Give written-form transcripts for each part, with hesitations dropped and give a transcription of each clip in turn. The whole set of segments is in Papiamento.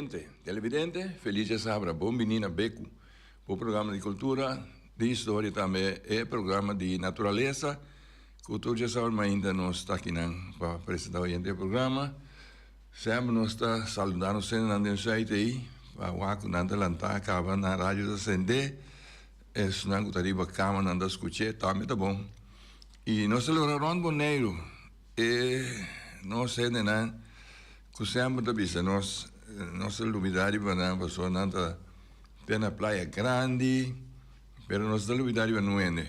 Oyente, televidente, felis djasabra, bon bini na Beku, bo programa di kultura, di historia i tambe e programa di naturalesa ku tur djasabra mainta nos ta akinan pa presenta oyente e programa. Semper nos ta saluda nos hendenan den suite ei pa wak ku nan ta lanta kaba nan radio ta sende, esnan ku ta riba kama nan ta skuch'é tambe ta bon. I nos ta logra rònt Boneiru. E nos hendenan ku semper ta bisa nos, nos ta lubidá riba nan pasobra nan ta te na Playa Grandi, pero nos ta lubidá riba nun hende.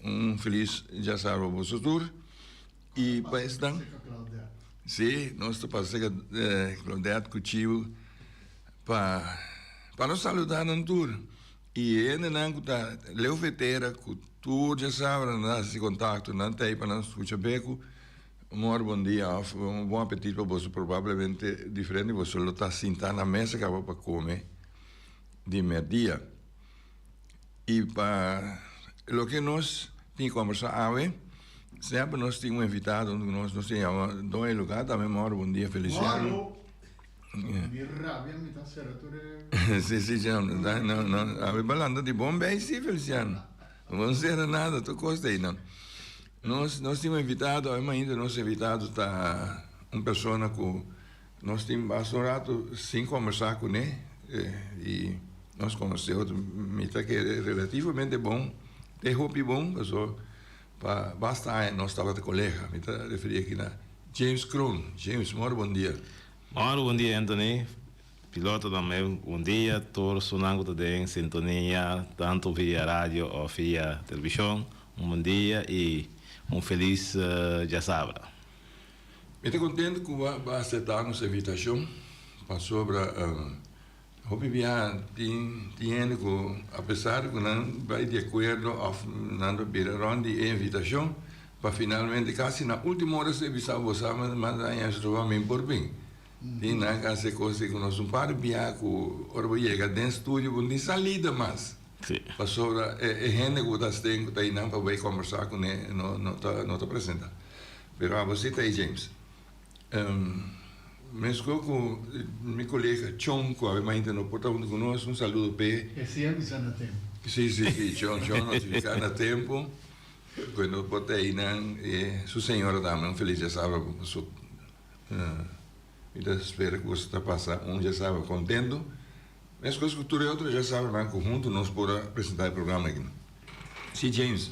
Un felis djasabra pa boso tur i pa esnan. Sí, nos ta pasa serka Claudette ku Chivo pa pa nos saludá nan tur. I e hendenan ku ta leu fetera ku tur djasabra nan ta hasi kontakto, nan ta ei pa nan skucha beku. Mor bon dia òf un bon apetit pa boso. Probablemente diferente di boso lo ta sintá na mesa kaba pa kome di mèrdia. I pa loke nos tin kombersá awe, semper nos tin un invitado huntu ku nos, nos tin yama don e lugá tambe. Mor bon dia Feliciano. Mi rabia mi ta sera tur e. Si si John, no no awe balanta di bon bij si Feliciano. No bon sera nada tur kos ta einan. Nos nos tin un invitado awe mainta nos invitado ta un persona ku nos tin basta un rato sin kombersá kuné i nos konosé otro mi ta kere relativamente bon te hopi bon paso pa basta aña nos tabata kolega mi ta referí aki na James Kroon. James mor bon dia. Mor bon dia Anthony, piloto tambe bon dia, tur esunnan ku ta den sintonia tantu via radio of via televishon un bon dia i un felis djasabra. Mi ta kontentu ku bo a aseptá nos invitashon pasobra Hopi biaha tin tin hende ku apesar ku nan bai di akuerdo òf nan ta bira rònt di e invitashon pa finalmente kasi na último ora esei bisa bo sa mas daña esei ta mi por bin. Tin nan ka hasi kos di ku nos un par di biaha ku ora bo yega den studio bo no tin salida mas pasobra e hende ku bo ta asten ku ta einan pa bai kòmbersá kuné no no ta no ta presentá. Pero abo si ta ei James. Mesco cu mi colega Chon cu awe mainta no por ta hunto cu nos, un saludo p'e. E si a bisa na tempo. Si, si, si, Chon, Chon notifica na tempo cu e no por ta einan. E su señora tambe un feliz diasabra cu su. Mi ta spera cu boso ta pasa un diasabra contento, mescos cu tur e otro diasabranan cu hunto nos por a presenta e programa aki. Si, James.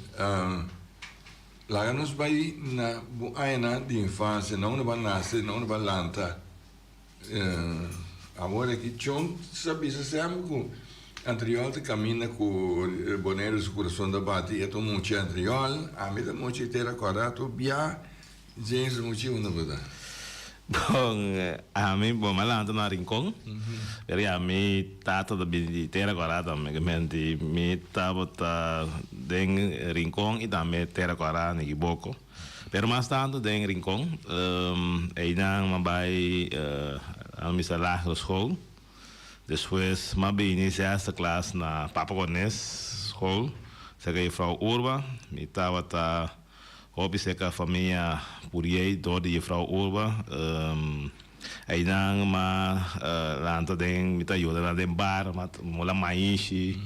Laga nos bai na bo añanan di infansia, na unda bo a nase, na unda bo a lanta. Awor aki Chon sa bisa semper ku Antriol ta kaminda ku Boneiru su kurason ta bati, e ta un mucha Antriol, ami ta mucha i tera kòrda tur bia. James muchi unda bo ta? Bon, ami, bon, mi a lanta na Rincon, pero ya mi tata ta bini di Tera Kòrá tambe, ke menti mi tabata den Rincon i tambe Tera Kòrá, Nikiboko, pero mas tantu den Rincon. Einan mi a bai a misa lagere school, despues mi a bini zesde klas na Papa Cornes school, serka juffrouw Urba, mi tabata. Hopi serka famia Puriey dor di Juffrouw Urba. Einan m'a lanta den, mi ta yuda nan den bar, m'a mula maishi.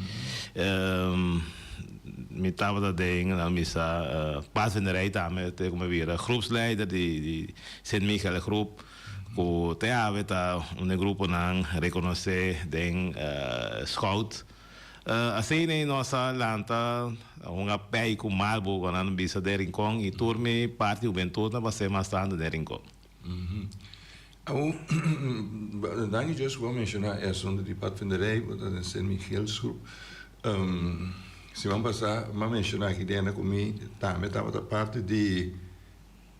Mi tabata den, nan bisa, padvinderij tambe, te ku mi bira groepsleider di Sint Michael groep, ku te awe ta un di gruponan rekonosé den scout. Asina nos a lanta un a pei ku Marlboro ku nan bisa den Rincon i tur mi parti hubentut a pas'é mas tantu den Rincon. Awor, danki Dios ku bo a menshoná e asuntu di padvinderij bo ta den Sint Michielsgroep. Siman pasá mi a menshoná aki dena ku mi tambe tabata parti di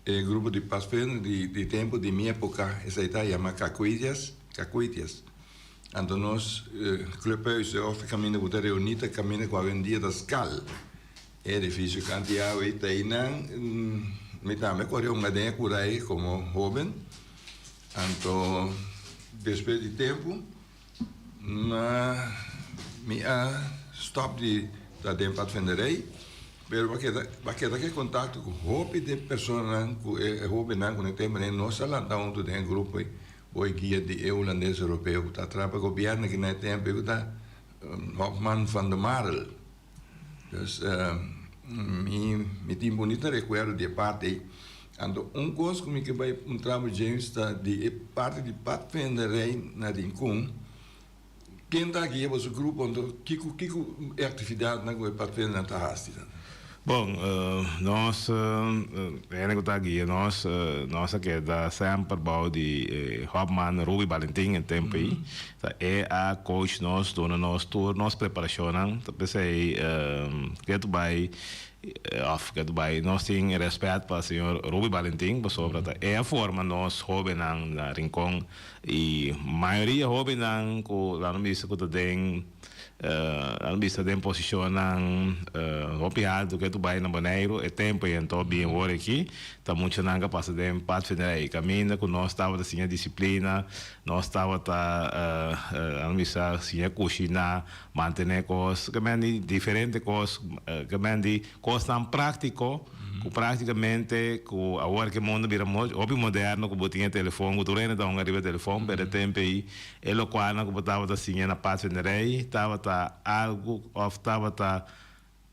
e grupo di padvinder di tempu di mi epoka, esei ta yama Kakuitias, Kakuitias. Anto nos clubhuis of e caminda cu ta reuni ta caminda cu awendia ta skal. E edificio canti awe ta einan. Mi tambe core hunga den e cura ei como hoben. Anto despues di tempo mi a stop di ta den padvinderij pero bo a keda bo a keda ke contacto cu hopi di e personanan cu e hobennan cu na e tempo nos a lanta hunto den e grupo ei. Bou e guia di e hulandes europeo ku ta traha pa gobièrnu aki na e tempu ei ku ta Hopman van der Marel. Dus mi mi tin bunita rekuerdo di e parti ei. Anto un kos ku mi ke bai puntra bo James ta di e parti di padvinderij na Rincon. Ken ta guia boso grupo anto kiko kiko e aktividatnan ku e padvindernan ta hasi? Bon, nos hende ku ta guia nos, nos a keda semper bou di e hòpman Ruby Balentin e tempu ei. Ta e a coach nos, duna nos tur nos preparashonnan. Ta p'esei ke tu bai òf ke tu bai nos tin rèspèt pa señor Ruby Balentin pasobra ta e a forma nos hóbennan na Rincon i mayoria hóbennan ku laga nos bisa ku ta den Nan bisa den posishonnan hopi altu ke tu bai na Boneiru e tempu ei anto bien wor aki ta muchanan ka pasa den padvinderij kaminda ku nos tabata siña disiplina, nos tabata nan bisa siña kushiná, mantené kos, ke men di diferente kos, ke men di kosnan práktiko ku práktikamente ku awor ke mundu bira hopi moderno ku bo tin e telefon ku tur hende ta hunga riba e telefon pero e tempu ei E lokualnan ku bo tabata siña na Padvinderij tabata algu òf tabata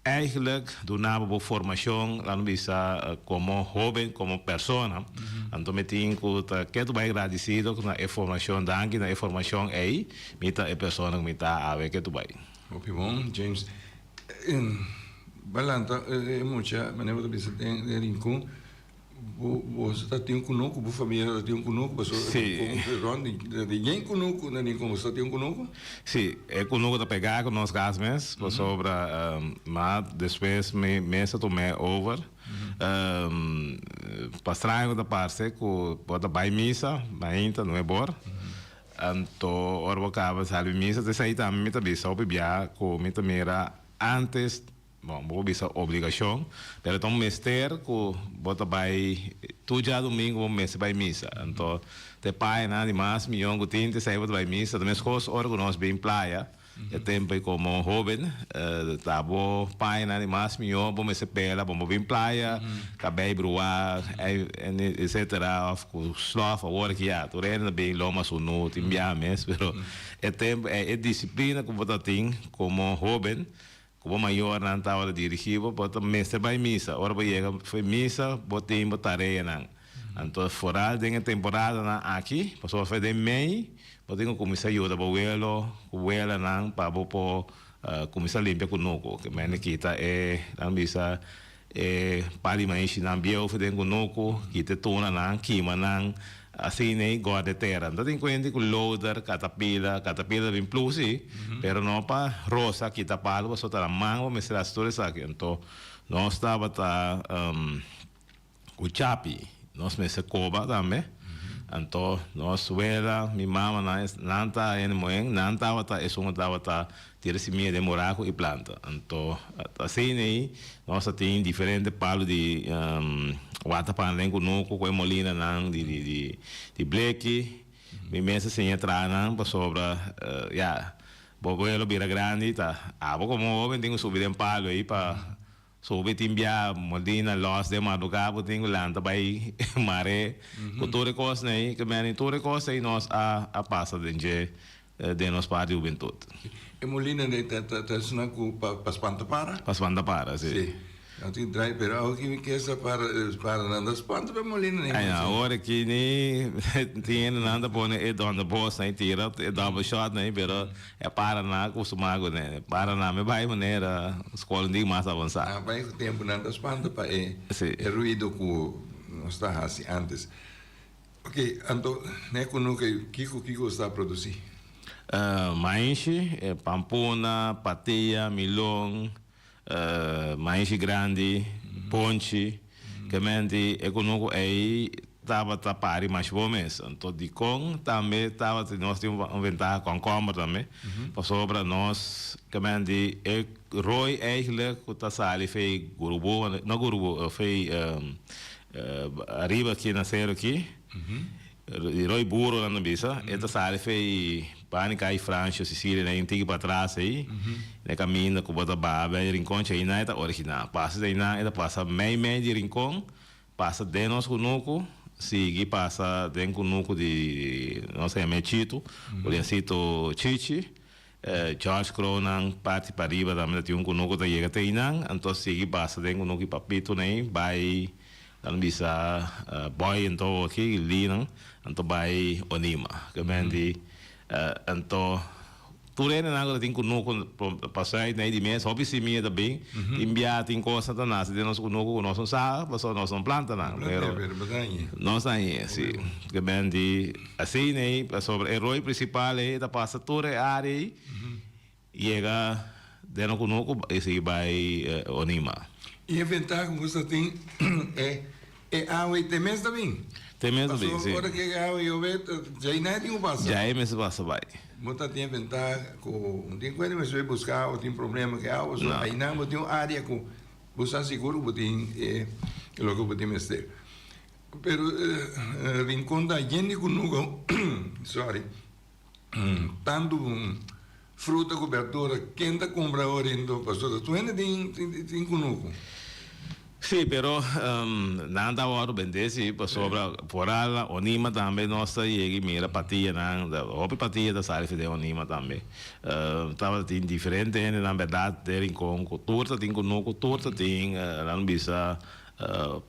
eigentlik duna bo bo formashon, laat mi bisa, komo hóben, komo persona. Anto mi tin ku ta ketu bai gradisido na e formashon, danki na e formashon ei mi ta e persona ku mi ta awe ketu bai. Hopi bon, James. Balanta e mucha, manera bo ta bisa den Rincon. Bo boso ta tin un kunuku, bo famia ta tin un kunuku, pasobra Sí. kon rònt di di yen kunuku na Rincon boso ta tin un kunuku? Sí, e kunuku ta pegá ku nos kas mes, pasobra ma despues mi mes a tum'é over. Pa straño ku ta parse ku bo ta bai misa mainta nueb'or, anto ora bo kaba sali misa, ta esei tambe mi ta bisa hopi bia ku mi ta mira antes. Bon, bo por bisa obligashon, pero ta un mester ku bo ta bai tur djadumingu bo mester bai misa. Anto te payanan di mas miyon ku tin te esei bo ta bai misa. Ta meskos ora ku nos bin playa e tempu ei komo hoben ta bo payanan di mas miyon bo mester pela bo bin playa, kabei bruá, etcetera òf ku slòf. Awor aki ya tur hende ta bin loma sunu tin biaha mes, pero e tempu ei e disiplina ku bo ta tin komo hoben Ku bo mayornan tabata dirigí bo, bo ta mester bai misa. Ora bo yega fo'i misa, bo tin bo tareanan. Anto foral den e temporadanan aki, pasobra fo'i den mei, bo tin ku kuminsá yuda bo welo ku welanan pa bo por kuminsá limpia kunuku. Ke mende kita e, nan bisa, e par di maishinan bieu fo'i den kunuku, kita e tunanan, kima nan. Asina ei gòrda e tera. No ta tin kuenta ku loader, katapila, katapila ta bin plus si, pero no pa rosa kita palu pasobra ta na man bo mester hasi tur esaki. Anto nos tabata ku chapi, nos mester koba tambe. Anto nos wela, mi mama nan, nan ta hende muhé, nan tabata esun ku tabata tira simia den buraku i planta. Anto asina ei nos a tin diferente palu di watapan den kunuku ku e molinanan di bleki. Mi mes a siña traha nan pasobra ya bo abuelo bira grandi ta abo komo hoben tin ku subi den palu ei pa subi tin bia molina lòs den madrugá bo tin ku lanta bai mare ku tur e kosnan ei. Ke meni tur e kos ei nos a pasa den dje Den nos parti hubentut. E molina dei ta ta ta esnan ku pa pa spanta para? Pa spanta para, si. Si. Nan tin drai pero awo ki mi ke sa para para nan ta spanta pa e molina nei. Ai awor aki ni tin hende nan ta pone e donderbos nan tira e double shot nan pero e para nan a kustumá kuné. Para nan mi bai manera skol un diki mas avansá. Nan bai ku tempu nan ta spanta pa e e ruido ku nos ta hasi antes. Ok, anto ne kunuke kiko kiko sta produsi? Maishi, pampuna, patia, milon, maishi grandi, ponchi. Kementi e kunuku ei tabata pari mashi bon mes. Anto dikon tambe tabata nos tin un ventaha kònkòmber tambe, pasobra nos kementi e roi eigentlik ku ta sali fei Gurubu, no Gurubu, fei Ariba aki na sero aki, di Roy Buro nan ta bisa, e ta sali fei Pani Kai Fransio Sicilia na un tiki patras ei, na e kaminda ku bo ta baha bai Rincon, chai nan e ta originá. Pasa di einan e ta pasa mei mei di Rincon, pasa den nos kunuku. sigui pasa den kunuku di nos a yam'é Chitu, Juliancito Chichi, George Kroonnan parti pariba tambe ta tin un kunuku ta yega te einan, anto sigui pasa den kunuku di Papito nei bai nan bisa Boy anto aki Linan anto bai Onima. Ke men di anto Tur hendenan ku ta tin kunuku pasá nei di mes hopi simia ta bin, tin bia tin kosnan ta nase den nos kunuku ku nos no sa pasobra nos no planta nan pero nos a hañ'é si. Ke ben di asina ei pasobra e roi prinsipal ei ta pasa tur e área ei yega den nos kunuku i sigui bai Onima. I e ventaha ku nos ta tin e E awa ei te mes ta bin. Te mes ta bin, si. Pasobra ora ku e awa yobe, djai nai tin ku pasa. Djai mester pasa bai. Bo ta tin e ventaha ku un tin kuenta mester bai buska awa, tin problema ku e awa, so ainan bo tin un área ku bo sa sigur ku bo tin e loke bo tin mester. Pero Rincon ta yen di kunuku, sorry. Tantu fruta ku berdura ken ta kumpra awor ento pasobra tur hende tin tin kunuku. Sí, pero nan ta wòrdu bendé sí, pasobra foral na Onima tambe nos ta yega i mira patianan, hopi patia ta sali for den Onima tambe. Tabata tin diferente hendenan bèrdat den Rincon ku tur ta tin kunuku, tur ta tin nan bisa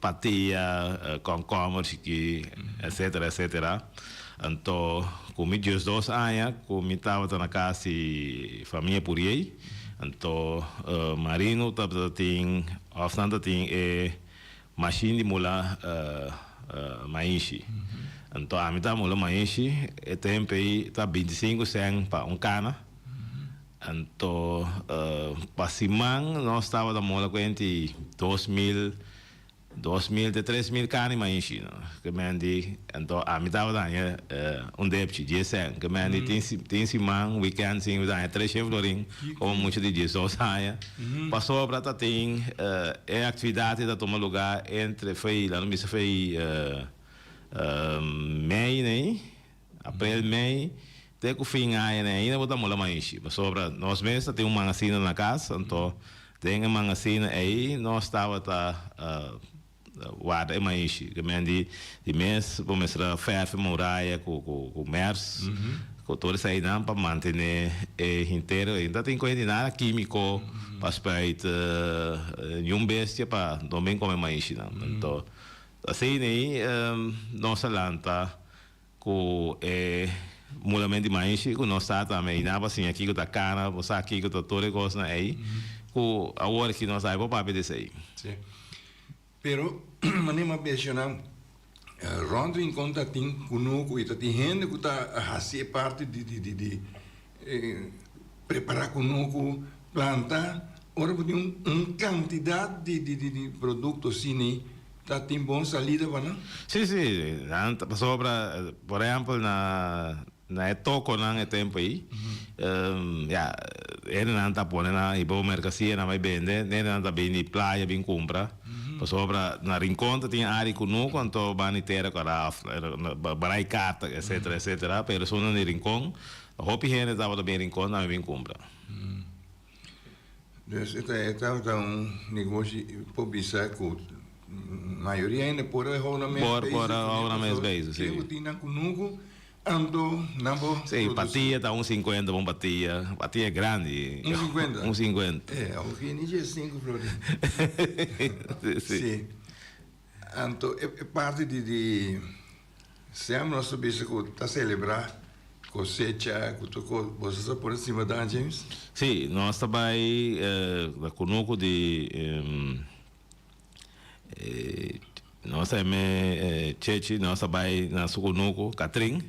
Patia, kònkòmer chikí, etcetera, etcetera. Anto ku mi diesdos aña ku mi tabata na kas di famia Puriey, anto Marino tabata tin òf nan ta tin e mashin di mula maishi. Anto ami ta mula maishi, e tempu ei ta bintisinku sèn pa un kana. Anto pa siman nos tabata mola ku enti 2000, 2000 te 3000 kani maishi no. Ke men di, anto ami tabata haña un depchi, dies sèn. Ke men di tin tin siman, weekend sin, mi ta haña treshen florin komo mucha di 12 aña. Pasobra ta tin e aktividat ei ta tuma lugá entre fei, laga nos bisa fei mei nei. Aprel, mei, te ku fin aña ne ainda bo ta mula maishi, pasobra nos mes ta tin un mangasina na kas, anto den e mangasina ei nos tabata warda e maishi. Ke men di di mes bo mester a fèrf e muraya ku ku mers, ku tur eseinan pa mantené e hintero. E no ta tin kohe di nada kímiko pa spuit niun bestia pa no bin kome maishinan. Anto asina ei nos a lanta Ku e mulament di maishi ku nos sa tambe i nan pa siña kiko ta kana, bo sa kiko ta tur e kosnan ei ku awor aki nos a por papia di esei. Sí. Pero manera mi a menshoná, rònt Rincon ta tin kunuku i ta tin hende ku ta hasi e parti di di di di prepará kunuku, planta, ora bo tin un un kantidat di di di produkto asina Ta tin bon salida pa nan? Sí, sí, nan ta pasobra, por ehempel na na e tokonan e tempo ei, ya, hendenan ta pone nan hiba bo merkasia nan bai bende, hendenan ta bin di playa bin kumpra, pasobra na Rincon ta tin área kunuku anto ban di tera kora òf barai karta etcetera etcetera, pero esunnan di Rincon, hopi hende tabata bin Rincon tambe bin kumpra. Dus e ta e tabata un negoshi por bisa ku mayoria hende por a hou nan mes Por por a hou nan mes bezig, si. Ken ku tin nan kunuku anto nan por Si, produsi. patia ta un sinkuenta pa un patia, patia grandi. Un sinkuenta? Un sinkuenta. E, awor ni dje sinku florin. Si, si. Si. Anto e e parti di di Sem nos ta bisa ku ta selebrá kosecha ku tur kos. Boso sa pone stima dan, James? Sí, nos ta bai na kunuku di nos ta yam'é Chechi, nos ta bai na su kunuku, Katrin.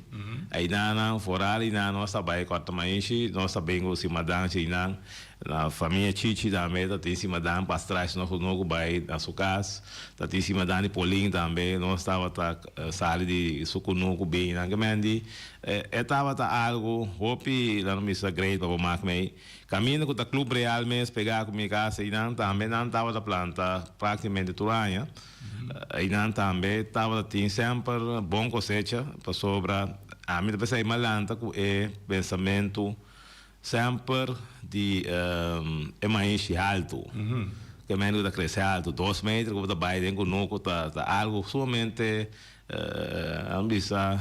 Einan foral einan nos ta bai kòrta maishi, nos ta bin ku simadanshi einan. Na famia Chichi tambe ta tin simadan pas tras nos no ku bai na su kas. Ta tin simadan di Polin tambe nos tabata sali di su kunuku bin nan ke men di e tabata algu hopi nan bisa great pa bo mak mei. Kaminda ku ta Club Real mes pega ku mi kas einan tambe nan tabata planta praktikamente tur aña. Einan tambe tabata tin semper bon kosecha pasobra ami ta pensa ei malanta ku e pensamentu. Semper di e maishi haltu. Ke men ku ta krese altu, dos meter ku bo ta bai den kunuku ta ta algu sumamente nan bisa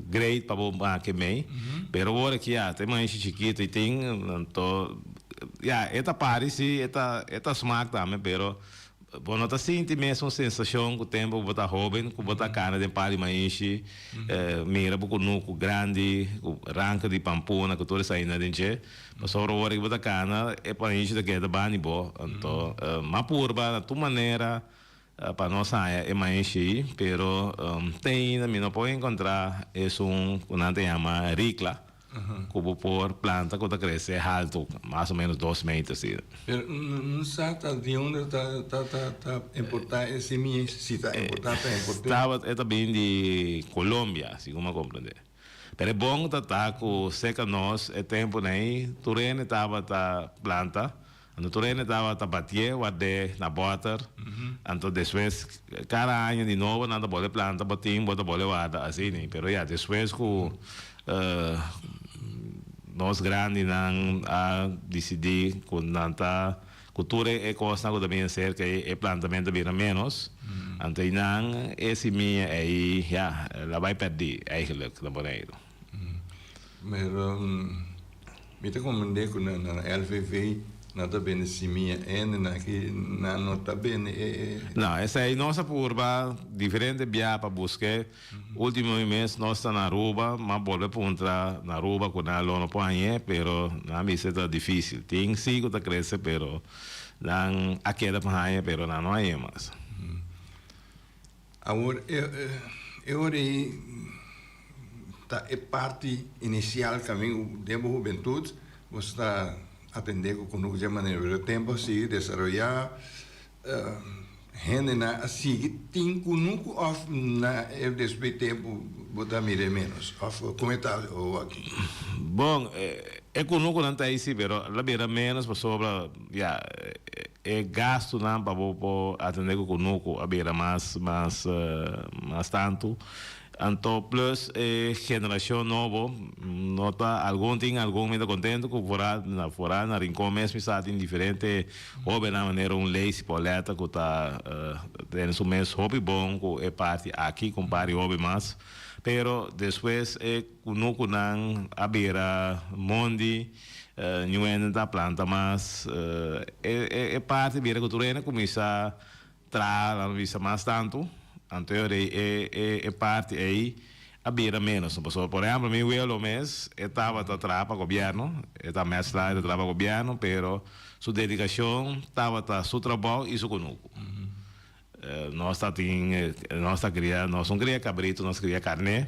great pa bo make mei. Pero awor aki ya ta e maishi chikitu i tin anto ya e ta pari si e ta e ta smak tambe pero bo no ta sinti mesun sensashon ku tempu ku bo ta hoben ku bo ta kana den par di maishi mira bo kunuku grandi ku ranka di pampuna ku tur esei na den dje. Pasobra ora ku bo ta kana e paishi ta keda bani bo. Anto m'a purba na tur manera pa nos haña e maishi ei, pero te ainda mi no por enkontrá esun ku nan ta yama rikla ku bo por planta ku ta krese haltu, mas o menos dos meter asina. Pero no sa ta di unda ta ta ta importá e simia, si ta importá ta import'é. Tabata e ta bin di Colombia, segun m'a komprendé. Pero e bon ta ta ku serka nos e tempunan ei tur hende tabata planta, anto tur hende tabata batié ward'é na bòter, anto despues kada aña di nobo nan ta bole planta bo tin bo ta bole warda asina. Pero ya despues ku nos grandinan a disidí ku nan ta Ku tur e kosnan ku ta bini aserka ei, e plantamentu a bira ménos. Anto einan e simia ei, ya, el a bai pèrdí eigenlijk na Boneiru. Pero mi ta komprendé ku na LVV nan ta bende simia ende nan aki nan no ta bende e. No, esei nos a purba diferente bia pa busk'é. Ultimo mes nos ta na Aruba, m'a bolbe puntra na Aruba cu nan lo no por hañ'é, pero nan a bisa ta dificil. Tin si cu ta crece, pero nan a keda pa hañ'é, pero nan no hañ'é mas. Awor, e ora ei ta e parti inicial caminda cu den bo hubentud bo sta atende cu cunucu dje manera, pero e tempo a sigui desaroya. Hendenan a sigui tin kunuku òf na e despues tempu bo ta mira e ménos? Òf kon e ta awor-aki? Bon, e kunukunan ta ei si, pero el a bira ménos pasobra ya e gastunan pa bo por atendé ku kunuku a bira mas mas mas tantu. Anto plus e generashon nobo no ta algun tin algun mi ta kontentu ku foral na foral na Rincon mes mi sa tin diferente hobennan manera un Lacy Pauletta ku ta tene su mes hopi bon ku e parti aki ku un par di hoben mas pero despues e kunukunan a bira mondi niun hende ta planta mas e parti bira ku tur hende kuminsá Traha nan bisa mas tantu, anto e ora ei e e e parti ei a bira ménos. Pasobra, por ehèmpel, mi welo mes e tabata traha pa gobièrnu, e ta mèsla, e ta traha pa gobièrnu, pero su dedikashon tabata su trabou i su kunuku. Nos ta tin, nos ta kria, nos no kria kabritu, nos kria karné,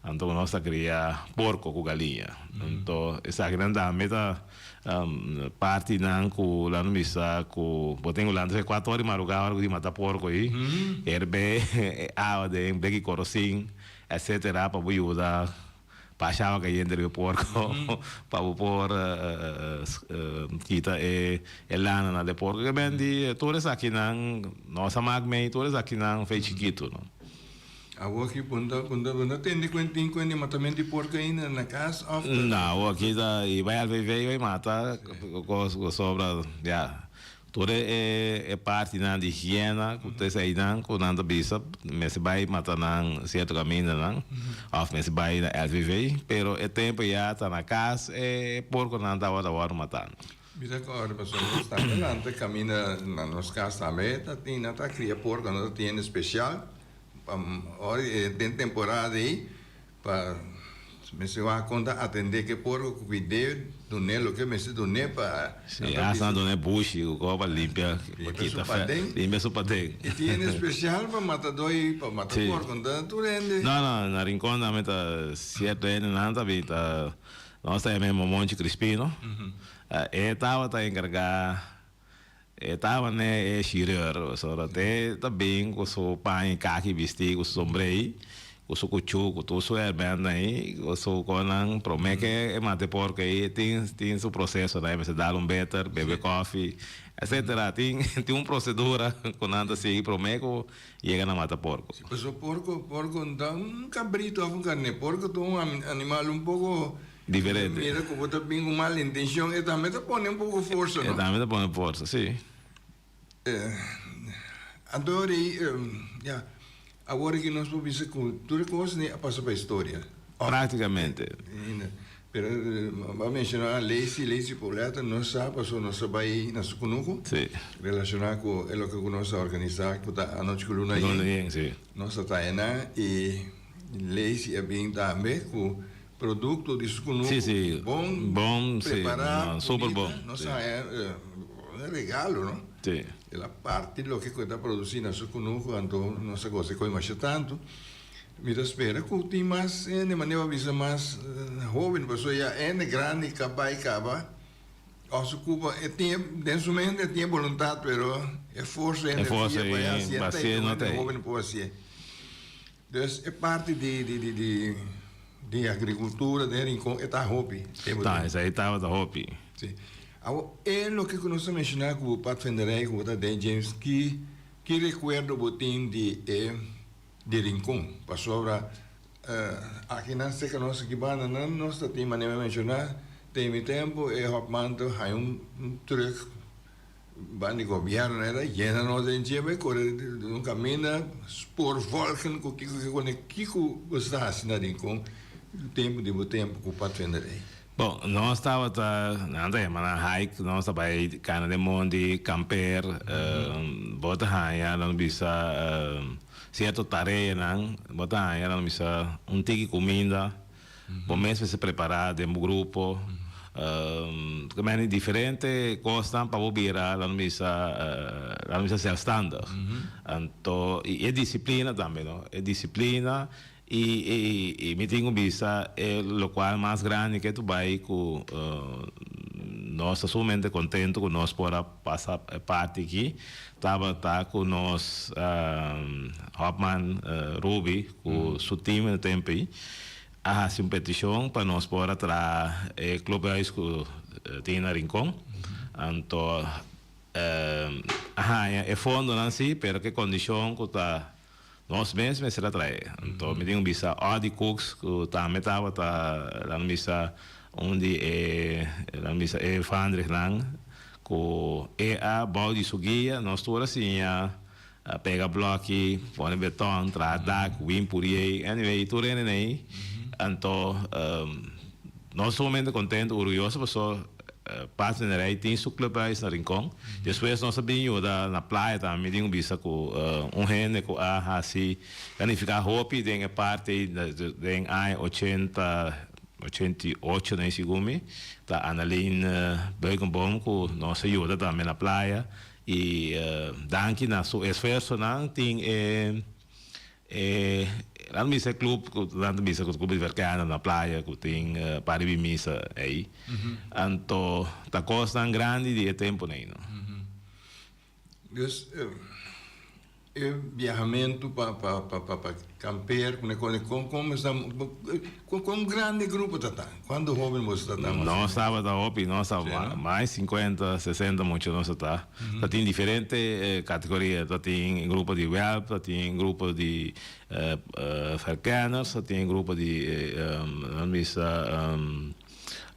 anto nos ta kria porko ku galiña. Anto esakinan tambe ta. Partinan ku lo bisa ku bo tin ku lanta fe kuater ora di maruga ora ku di mata porko ei, herbe e awa den bleki korosin etcetera pa bo yuda pasha awa kayente riba e porko pa bo por kita e lananan di e porko. Ke ben di tur esakinan nos a mak mei tur esakinan fe chikitu no. Awor ki bo no bo no bo no tende ku tin ku hende matamentu di porko ainda na kas of ta. No, awor ki ta i bai LVV i bai mata kos ku sobra ya tur e e partinan di higiena ku ta eseinan ku nan ta bisa mester bai mata nan sierto kamindanan of mester bai na LVV pero e tempo ya ta na kas e porkonan tabata wòrdu matá. Mi ta kòrda pasobra nos ta delante kaminda na nos kas tambe ta tin nan ta kria porko nan ta tin hende spesial. Pa ora di den temporada ei pa mester wak kon ta atendé ke porko ku kuid'é dun'é loke mester dun'é pa Sí, hasta nan dun'é bushi ku koba pa limpia pa kita fè limpia su paden. I tin hende spesial pa matadó ei pa mata porko nta tur hende. No no na Rincon tambe ta sierto hendenan ta bin ta nos ta yam'é Momonchi Crispino e tabata enkargá. E tabata ne e shireur, pasobra te ta bin ku su paña kaki bistí, ku su sombrei, ku su kuchú, ku tur su hèrbèntnan ei, ku su konan. Promé ke e mata e porko ei, e tin tin su prosesonan, e mester dal un beter, bebe kòfi, etsetera. Tin tin un prosedura ku nan ta sigui promé ku yega na mata porko. Si, pasobra porko porko no ta un kabrito òf un karné. Porko ta un animal un poko Diferente. Mira ku bo ta bin ku mal intencion, e tambe ta pone un poko forsa, no? E tambe ta pone forsa, si. Anto rei, ya, awor aki nos por bisa ku tur e kos a pasa pa historia. Práktikamente. Pero bo a menshoná Lacey, Lacey Pauletta, nos sa pasobra nos a bai na su kunuku. Sí. Relashoná ku e loke ku nos a organisá ku ta Anochi ku Luna Yen. Luna Yen, sí. Nos a ta einan i Lacey a bin tambe ku produkto di su kunuku. Sí, sí. Bon, Bon, sí. prepará, No, super bunita. bon. Nos Sí. a haña un regalo, no? Sí. El a parti loke ku e ta produsí na su kunuku, anto nos a gosa koe masha tantu. Mi ta spera ku tin mas hende, manera bo a bisa mas hoben, pasobra ya hende grandi ka bai kaba òf su kupa e tin den su mente e tin e boluntat pero e forsa e energia pa e hasié no ta ei, hende hoben por hasié. Dus e parti di di di di agrikultura den Rincon e ta hopi. Ta, esei tabata hopi. Si. Awor e loke ku nos a menshoná ku bo patvenderij ku bo ta den James, ki ki rekuerdo bo tin di e di Rincon, pasobra akinan serka nos aki banda nan nos ta tin manera mi a menshoná den mi tempu e hòpman ta haña un trùk ban di gobièrnu era yena nos den dje bai kore un kaminda spoorvolgen ku kiko kiko ne kiko bo sa hasi na Rincon tempu di bo tempu ku patvenderij. Bon, nos tabata, nan ta yama nan hike, nos ta bai kana den mondi, kamper, bo ta haña nan bisa sierto tareanan, bo ta haña nan bisa un tiki kuminda, bo mes mester prepará den bo grupo, ta meni diferente kosnan pa bo bira nan bisa nan bisa sèlfstandig. Anto, i e disiplina tambe no, e disiplina I mi tin ku bisa e lokual mas grandi ke tu bai ku nos ta sumamente kontentu ku nos por a pasa e parti aki tabata ku nos Hopman Ruby ku su team e tempu ei a hasi un petishon pa nos por a traha e clubhuis ku tin na Rincon anto a haña e fondonan si pero ku e kondishon ku ta Nos mes mester a trae. Anto mi tin un bisa Audie Cooks ku tambe tabata nan bisa un di e nan bisa e vaandrignan ku e a bou di su guia nos tur a siña pega blòki, pone beton, traha dak, win puriei, anyway tur hende nei. Anto nos sumamente kontentu, orguyoso paso Paz den Rey tin su clubhuis na Rincon. Despues nos a bin yuda na playa tambe. Mi tin un bisa cu un hende cu a haci canifica hopi den e parti den aña ochenta, ochenta i ocho den segun mi, ta Annalyn Beukenboom cu nos a yuda tambe na playa y danki na su esfuerzonan tin e E nan misa e club cu nan ta bisa cu club di verkende na playa cu tin par di misa ey. Anto ta cosnan grandi di e tempo ney no. Dus e biahamento pa pa pa pa kampeer cu ne con con mester con con grandi e grupo ta ta? Cuanto hoben boso ta ta? Nos tabata hopi, nos tabata mas cincuenta, sesenta mucha nos ta ta. Ta tin diferente categoria, ta tin grupo di welp, ta tin grupo di verkenners, ta tin grupo di nan bisa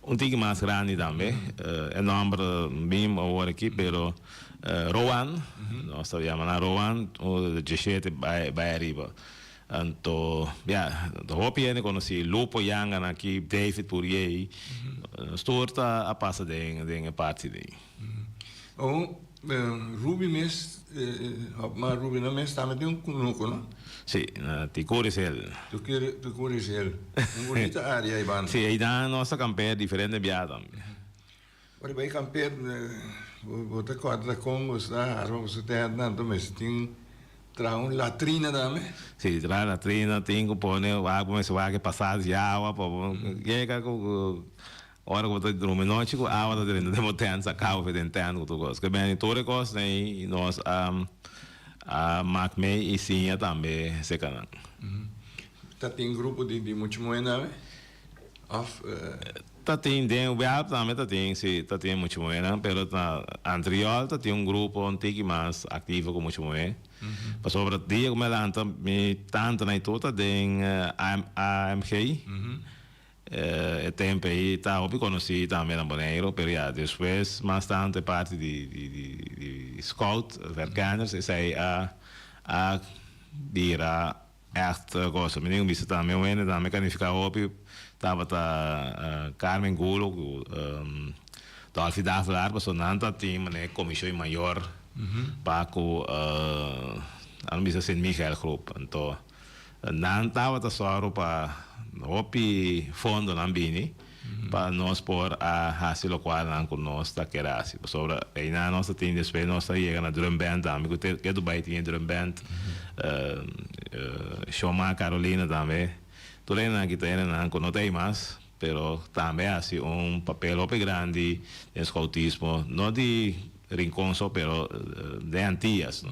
un tiki mas grandi tambe, e nomber bin awor aki pero Rowan, nos ta yama nan Rowan, diecisiete bai ariba. Anto, ya, hopi hende konosí Lupo Yangan aki, David Puriey, nos tur ta a pasa den den e parti dei. Oh, Ruby mes, ma Ruby no mes tambe tin un kunuku, no? Sí, na Ticurisel. Ticurisel, un bunita área ei banda. Sí, einan nos ta kampeer diferente bia tambe. Ora bai kampeer, bo ta kòrda kon bo sta arma bo su tèntnan, anto mester tin traha un latrina tambe. Si, traha latrina, tin ku pone wak, bo mester wak e pasas di awa pa bo yega ku ora ku bo ta drumi nochi ku awa ta drenta den bo tènt, saka bo for den tènt ku tur kos. Ke bini tur e kosnan ei nos a mak mei i siña tambe serka nan. Ta tin grupo di mucha muhé tambe? Of. Ta tin den web tambe ta tin si ta tin mucha muhernan pero ta anterior ta tin un grupo un tiki mas activo cu mucha muher pasobra dia cu mi a lanta mi tantanan y tur ta den AMG. E tempo ei ta hopi konosí tambe na Boneiru, pero ya despues mas tantu e parti di di di di scout, verkenners, esei a a bira ègt cosa. Mi tin ku bisa tambe un hende tambe ka nifiká hopi tabata Carmen Gulo ku Dolfi Davelaar pasobra nan ta tin manera komishon mayor pa ku nan bisa Sint Michael groep. Anto Nan tabata sòru pa hopi fondonan bini pa nos por a hasi lokualnan ku nos ta kere hasi. Pasobra einan nos ta tin despues nos ta yega na drum band tambe ku te ke bai tin e drum band. Shoma Carolina tambe. Tur hendenan ki ta hendenan ku no ta ei mas pero tambe a hasi un papel hopi grandi den skoutismo no di Rincon so pero den Antillas.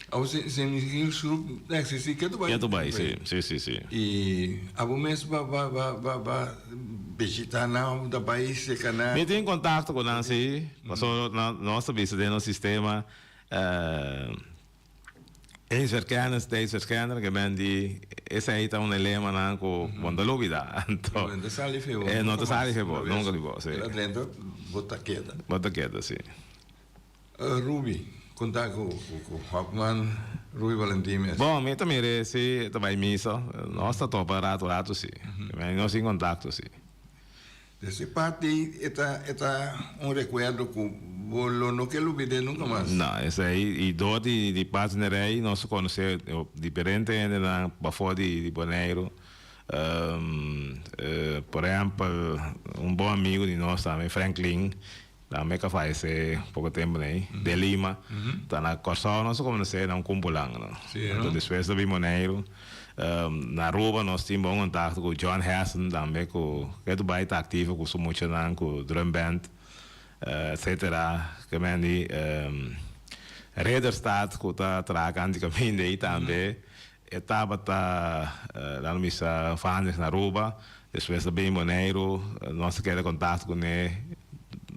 Abo si si mi si su existi ke tu bai? Ke tu bai, si, si, si, si. I abo mes ba ba ba ba ba bishita nan, ta bai seka nan? Mi tin kontakto ku nan si, pasobra nan nos ta bisa den nos sistema eens verkennis, steeds verkenner, ke men di esei ta un lema nan ku bo no ta lubida. Anto, no ta sali fe bo. No ta sali fe bo, nunka di bo, si. El a drenta, bo ta keda. Bo ta keda, si. Ruby, kon ta ku Hopman Ruby Valentin mes? Bon, mi ta mir'é si e ta bai misa. Nos ta topa ratu ratu si. Nos tin kontakto si. Des e parti e ta e ta un rekuerdo ku bo lo no ke lubid'é nunka mas. No, esei i dor di di Patsnerij nos a konosé diferente hendenan pafó di di Boneiru. Por ehèmpel un bon amigu di nos tambe Franklin. Tambe ka fayesé poko tempu nei, de Lima. Ta na Kòrsou nos a konosé na un kumpulan, no. Anto despues ta bin Boneiru. Na Aruba nos tin bon kontakto ku John Hessen tambe ku ketu bai ta aktivo ku su muchanan ku drum band etcetera. Ke men di Ridderstaat ku ta traha kanti kaminda ei tambe e tabata nan a bisa vaandrig na Aruba. Despues ta bin Boneiru, nos ta keda kontakto kuné.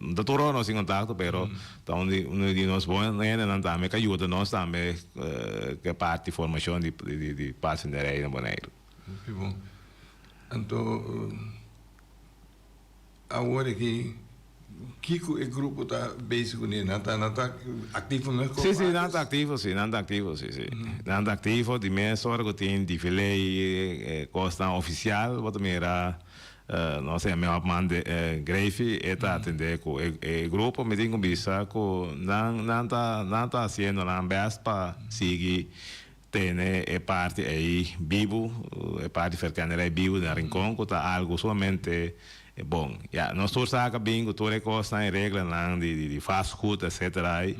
No ta tur ora nos tin kontakto, pero ta un di un di nos bon hendenan tambe ku a yuda nos tambe ku e parti formashon di di patsenderij na Boneiru. Hopi bon. Anto Awor aki, kiko e grupo ta bezig kuné? Nan ta nan ta aktivo mes komo antes? Sí, sí, nan ta aktivo, sí, nan ta aktivo, sí, sí. Nan ta aktivo, di mes ora ku tin defilé i kosnan ofisial, bo ta mira, no sé, mi hòpman Greyfie e ta atendé ku e grupo. Mi tin ku bisa ku nan nan ta nan ta hasiendo nan bèst pa sigui Tene e parti ei bibu, e parti ferkenerij bibu den Rincon ku ta algu sumamente bon. Ya, nos tur sa ka bin ku tur e kosnan, e reglanan di di vastgoed etcetera ei.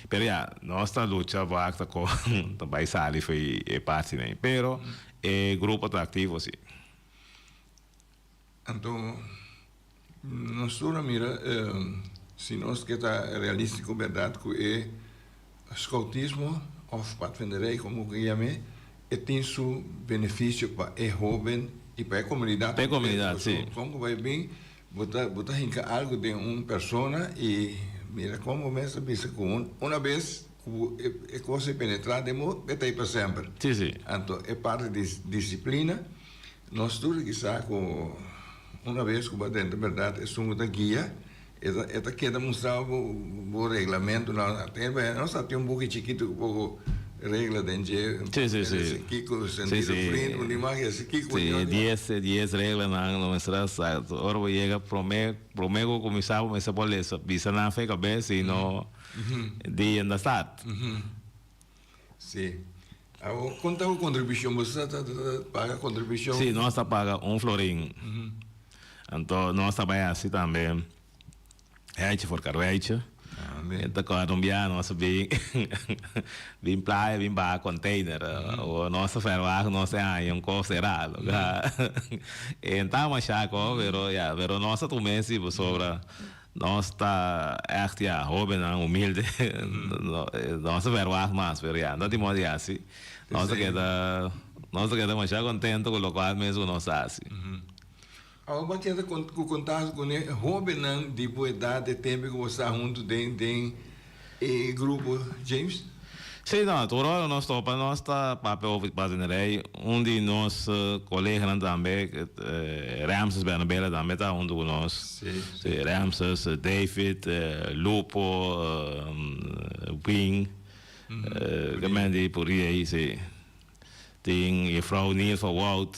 Pero ya, nos ta lucha wak ta kon ta bai sali for e partinan ei. Pero e grupo ta aktivo si. Anto nos tur a mira si nos ke ta realístiko bèrdat ku e skoutismo òf patvenderij komo ku yam'é e tin su benefisio pa e hóben i pa e komunidat Pa e komunidat, si. Kon ku bai bin bo ta bo ta hinka algu den un persona i mira kon bo mes ta bisa ku una bes ku e kos e penetrá den bo e ta ei pa semper. Si, si. Anto e parti di disiplina. Nos tur a kisa ku una bes ku bo a drenta bèrdat esun ku ta guia e ta e ta keda mustra bo bo reglamentunan. Nos ta tin un buki chikitu ku poko regla den dje. Sí, sí, sí. Kiko sentido vriend un imagen así kiko Sí, dies dies reglanan lo mester a sa. Ora bo yega prome prome ku kuminsá bo mester por lesa bisa nan fe kabes si no dia no ta start. Sí. Awor, kon ta ku kontribushon? Boso ta ta paga kontribushon? Sí, nos ta paga un florin. Anto nos ta bai hasi tambe heitje for karweitje. Amén. Ta kòrda un bia nos a bin bin playa bin baha container. Awor nos ta verwacht nos e haña un kos será. E no ta masha ko, pero ya, pero nos a tuma esei pasobra Nos ta echt ya hobennan humilde nos ta verwagt mas pero ya no tin modo di haci nos ta keda nos ta keda masha contento cu locual mes cu nos ta haci. Awor bo a keda cu contacto cu e hobennan di bo edad e tempo cu bo sta hunto den den e grupo James? Sí, no, tur ora nos topa nos ta papia over di padvinerij. Un di nos coleganan tambe, Ramses Bernabela tambe ta hunto cu nos. Sí. Sí, Ramses, David, Lupo, Wing, Gemendi Puriey, sí. Tin juffrouw Nilva Wout,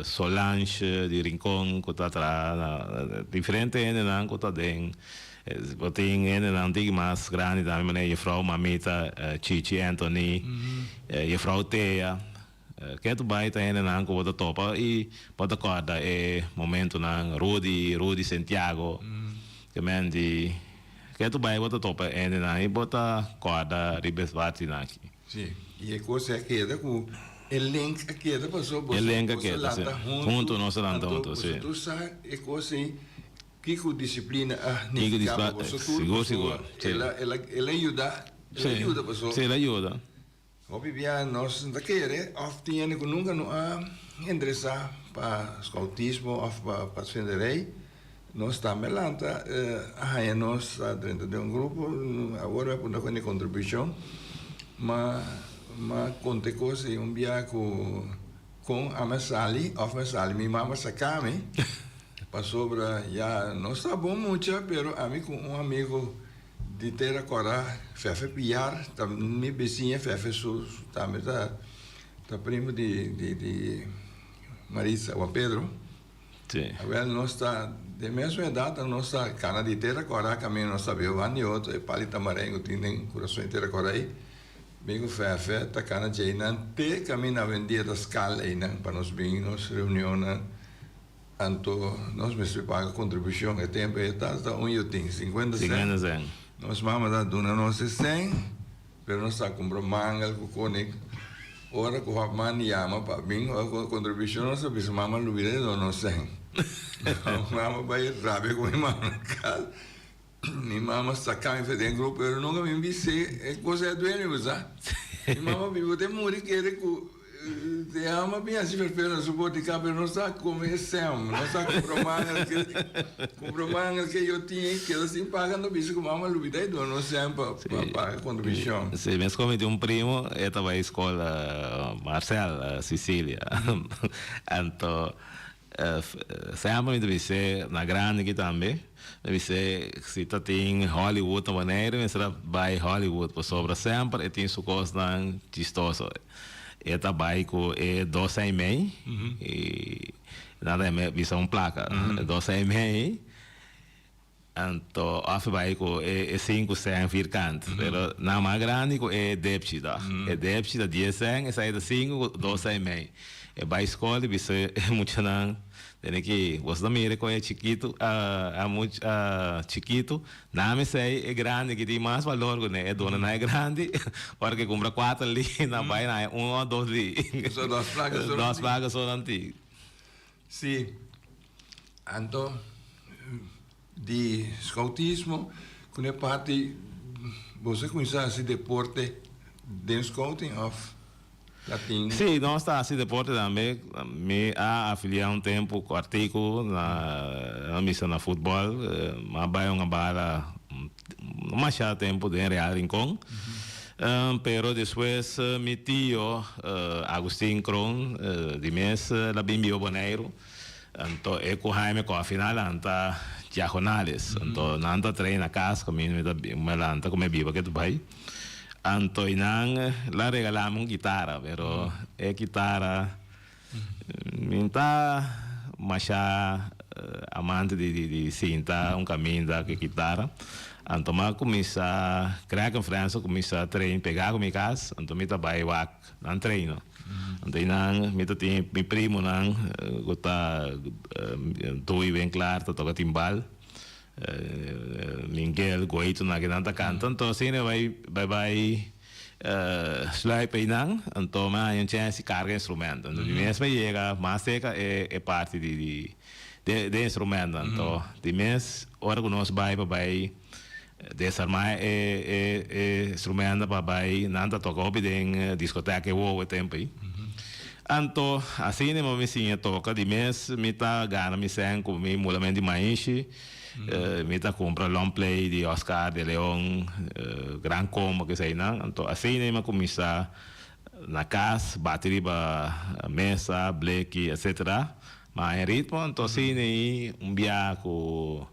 Solange di Rincon cu ta traha na diferente hendenan cu ta den. Bo tin hendenan tiki mas grandi tambe manera juffrouw Mamita Chichi Anthony, juffrouw Thea. Ketu bai ta hendenan cu bo ta topa y bo ta corda e momentonan. Rudy, Rudy Santiago, Kemendi. Ketu bai bo ta topa hendenan y bo ta corda riba es partenan aki. Sí, y e cosa a keda cu e link a keda paso E link a keda, sí. lanta hunto. Hunto nos a lanta Anto hunto, sí. boso tur sa e cosa ei, kico disciplina a Kico nifica pa disciplina, boso tur, sigur, paso sigur, sí. el a, el a, el a yuda, el a Sí, yuda paso. sí, el a yuda. Hopi bia nos no ta kere of tin hende cu nunca no a interesa pa scoutismo of pa padvinderij. Nos tambe lanta a haña nos ta drenta den un grupo, awor mi a puntra cu hende contribucion, ma ma conta e cos ei un bia cu con ami a sali of mi a sali mi mama saca mi pasobra ya nos ta bon mucha pero ami cu un amigo di Tera Cora Fefe Piar ta mi bisiña Fefe su tambe ta ta primo di di di Maritza Juan Pedro. Sí. Awel nos ta den mesmo edad nos ta cana di Tera Cora caminda nos ta biba banda di otro e pali tamaren cu tin den curason di Tera Cora ey mi cu Fefe ta cana djeinan te caminda awendia ta scal eynan pa nos bin nos reunionnan anto nos mester paga contribucion e tempo ey ta ta un yotin cincuenta cent Cincuenta cent. nos mama ta duna nos e cent. Pero nos ta cumpra mangel cu konik. Ora cu Hopman yama pa bin cu contribucion nos ta bisa mama lubida di dona nos cen. Mama bay rabia cu mi mama na cas. Mi mama saca mi for den grupo pero nunca mi bis'e e cosa e a duele mi bo sa. Mi mama biba te muri kere cu. Te ama bin hasi verpero na su botica pero no sa come e sem, no sa cumpra mangel ke cumpra mangel ke yo tin e keda sin paga no bisa cu mama lubida e duna nos sem pa pa paga contribucion. Si, mes como mi tin un primo e ta bay school Marcel Sicilia anto Semper mi ta bis'é na grandi aki tambe, mi bis'é si ta tin Hollywood na Boneiru mi mester a bai Hollywood pasobra semper e tin su kosnan chistoso. E ta bai ku e dos ei mei i nan ta bisa un plaka, e dos ei mei. Anto of e bai ku e sinku sèn firkant, pero nan mas grandi ku e depchi ta. E depchi ta dies sèn, esei ta sinku ku dos sèn i mei. E bai skol i bisa e muchanan, Tene ki boso ta mira kon e chikitu a mucha chikitu, nan esei e grandi ki tin mas balor ku ne. E duna nan e grandi, ora ke kumpra kuater li, nan bai nan haña un o dos li. Dos plaka so nan tin. Dos plaka so nan tin. Sí. Anto di scoutismo cu n'e parti boso a cuminsa haci deporte den scouting of ta tin? Sí, nos ta haci deporte tambe. Mi a afilia un tempo cu Artico na nan bisa na futbol. Mi a bay un bala no masha tempo den Real Rincon. Pero despues mi tio Agustin Kroon di mes la bin biba Boneiru. Anto e ku Jaime Coffie nan a lanta Diagonales. Anto nan ta train na kas ku mi mi ta mi a lanta ku mi biba ke ta bai. Anto i nan la regala mi un kitara pero e kitara mi no ta masha amante di di sinta un kaminda ku e kitara. Anto mi a kuminsá Crack and Friends a kuminsá train pegá ku mi kas anto mi ta bai wak Nan treino. Anto einan mi ta tin mi primonan ku ta Dui Winklaar ta toka timbal, Mingel, Goito nan kinan ta kanta. Anto asina bai bai bai sluip einan, anto mi a haña un chèns di karga instrumento. Anto di mes mi a yega mas serka e e parti di di de instrumento. Anto di mes ora ku nos bai pa bai Desarmá e e instrumento pa bai nan ta toka hopi den discoteca e wowo e tempo ei. Anto asina mi siña toka di mes mi ta gana mi sèn ku mi mulamento di maishi. Mi ta kumpra long play di Oscar de Leon, Gran Combo keseinan. Anto asina mi a kuminsá na kas, bati riba mesa, bleki, etcetera. Ma en ritmo, anto asina ei un bia ku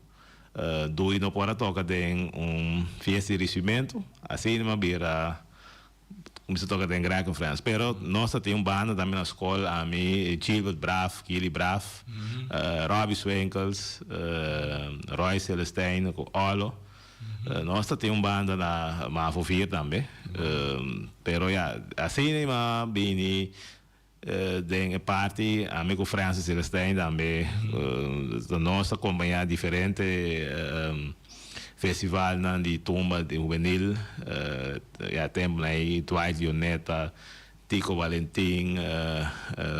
Dui no por a toka den un fiesta di risibimentu, asina mi a bira Cuminsa toca den Greg and Friends. Pero nos ta tin un banda tambe na scol, ami, Gilbert Braaf, Gilly Braaf, Robbie Swinkels, Roy Celestijn cu Olo. Nos ta tin un banda na Mavo 4 tambe. Pero ya, asina mi a bini den e parti, ami cu Francis Celestijn tambe, nos ta compaña diferente festivalnan di tumba di hubenil, ya temponan ey Dwight Lioneta, Tico Valentin,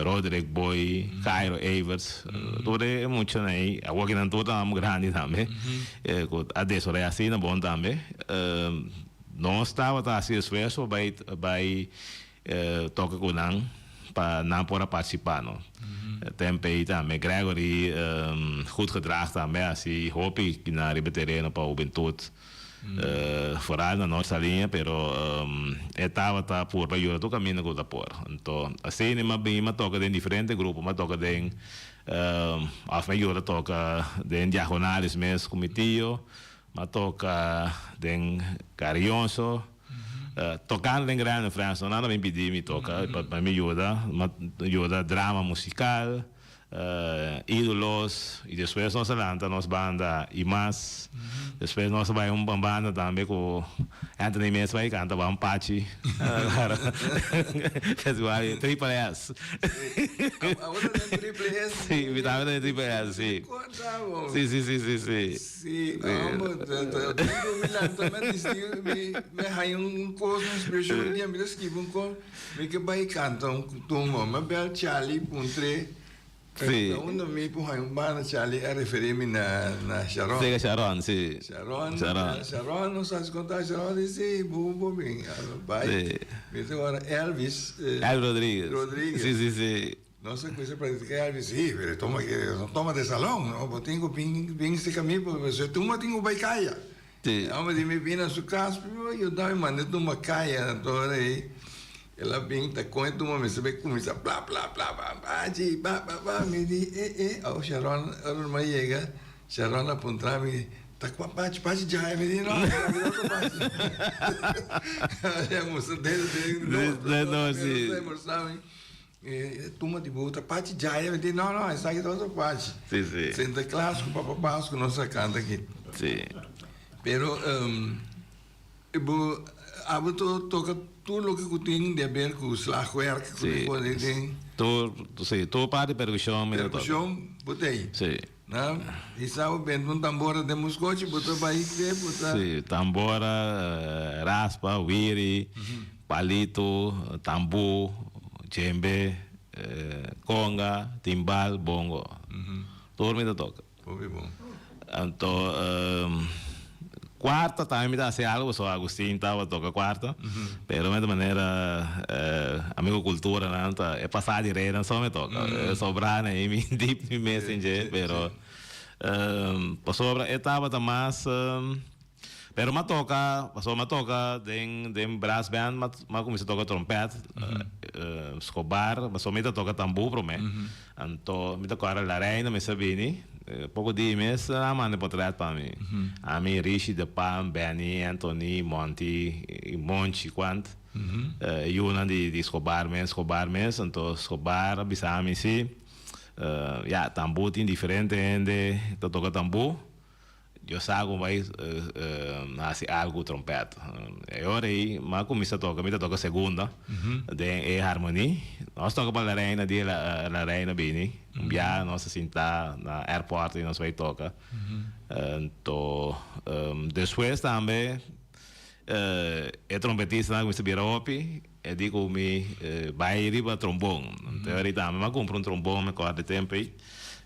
Roderick Boy, Cairo Everts, tur e muchanan ey, awor ki nan tur ta grandi tambe, cu a desaroya asina bon tambe. Nos tabata haci esfuerso pa bay Toka ku nan pa nan por a partisipá no. Tempe ei tambe Gregory Goedgedrag tambe a hasi hopi na riba tereno pa hubentut, foral na Noord Saliña, pero e tabata purba yuda tur kaminda ku ta por. Anto asina mi a bin mi a toka den diferente grupo, mi a toka den òf mi a yuda toka den Diagonales mes ku mi tio, mi a toka den Carionso. Tocando den Grand Friends no nan a bin pidi mi toca pa mi yuda, mi a yuda drama musical, Idolos y despues nos a lanta nos banda y mas, despues nos a bay un banda tambe cu Anthony mes bay canta ban Pachi, Triple S. Awor ta den Triple S? Si, mi tambe ta den Triple S, si. Si, si, si, si, si. Sí, homber, ta duro mi lanta mi a dicidi mi mi haña un cos un inspiracion un dia mi ta skibi un cos mi ke bay canta un tumba mi a bel Charlie puntr'e Sí. ta unda mi por haña un banda Charlie a referi mi na na Sharon. Sí, Sharon, sí. Sharon, Sharon. Sharon nos a haci contact Sharon di sí bo bo bin a bay Sí. mi ta worde Elvis Elvis Rodriguez. Rodriguez. Sí, sí, sí. Nos a cuminsa practica y si, pero toma que no toma de salon, no, bo tin cu bin bin cerca mi, porque si tuma tin cu bay caya. Sí. E homber di mi bin na su cas, primero yuda mi manda e tuma caya, anto ora ey el a bin ta con e tuma mester bay cuminsa bla bla bla ba ba chi ba ba ba mi di e e awo Sharon ora mi a yega Sharon a puntra mi ta cua pachi pachi djaya mi di no mi no ta pachi a mustra dedo den No, sí. E tuma di bo ta pachi djaya mi di no no esaki ta otro pachi. Si si. Santa Claus ku Papa Pasku nos a kanta aki. Si. Pero bo abo to toka tur loke ku tin di aber ku slagwerk ku Si. pone den. Tur si tur parti perkushon mi ta toka. Perkushon bo ta ei. Si. Na hisa bo benta un tambora den muskochi bo ta bai te bo ta. Si tambora raspa wiri. Palito, tambú, djembe, conga, timbal, bongo. Tur mi ta toca. Hopi bon. Anto cuarta tambe mi ta haci algo pasobra Agustin tabata toca cuarta. Pero mester manera amigo cultura nan ta e pasa di rey nan so mi toca. Sobra nan mi dip mi mes den dje pero pasobra e tabata mas. Pero m'a toca, pasobra m'a toca den den brass band, m'a m'a cuminsa toca trompet, scobar, pasobra mi ta toca tambú prome. Anto mi ta acorda La Reina mester bini, poco di mes nan a manda e potret pa mi. Ami, Rishi, De Palm, Benny, Anthony, Monty, y Monchi cuant. E yunan di di scobar mes, scobar mes, anto scobar a bisa mi si, ya tambú tin diferente hende ta toca tambú. Yo sa ku bai hasi algu ku trompèt. E ora ei mi a kuminsá toka, mi ta toka segunda den e harmoní. Nos toka pa La Reina, dia La Reina bini. Un biaha nos a sintá na airport i nos bai toka. Anto despues tambe e trompetistanan a kuminsá bira hopi, e di ku mi bai riba trombon. Anto e ora ei tambe mi a kumpra un trombon, mi kòrda e tempu ei.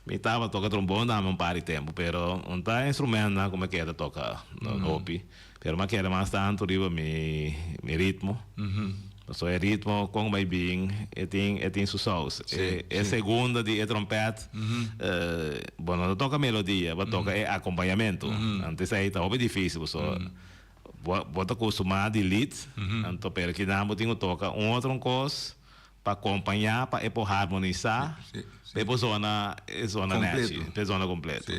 Mi tabata toka trombon tambe un par di tempu, pero un ta instrumentnan ku mi keda toka hopi. Pero mi a keda mas tantu riba mi ritmo. Pasobra e ritmo kon bai bin e tin e tin su saus. E e segunda di e trompèt bo no ta toka melodia, bo toka e akompañamentu. Anto esei ta hopi difísil pasobra bo bo ta kustumá di lead, anto pero kinan bo tin ku toka un otro kos pa kompañá pa e por harmonisá, pa e por zona e zona nèchi, pa e zona kompleto.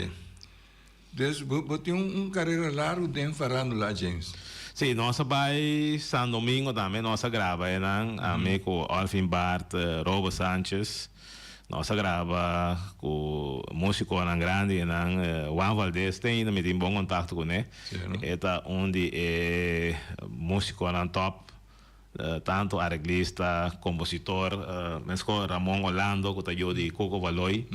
Dus bo bo tin un carera largo den farandula, James. Sí, nos a bai San Domingo tambe, nos a graba einan, ami cu Olvin Bart, Robert Sanchez, nos a graba cu musiconan grandi einan, Juan Valdez te ainda mi tin bon contacto cune, e ta un di e musiconan top. Tanto areglista, kompositor, meskos Ramon Orlando ku ta yu di Coco Valoy,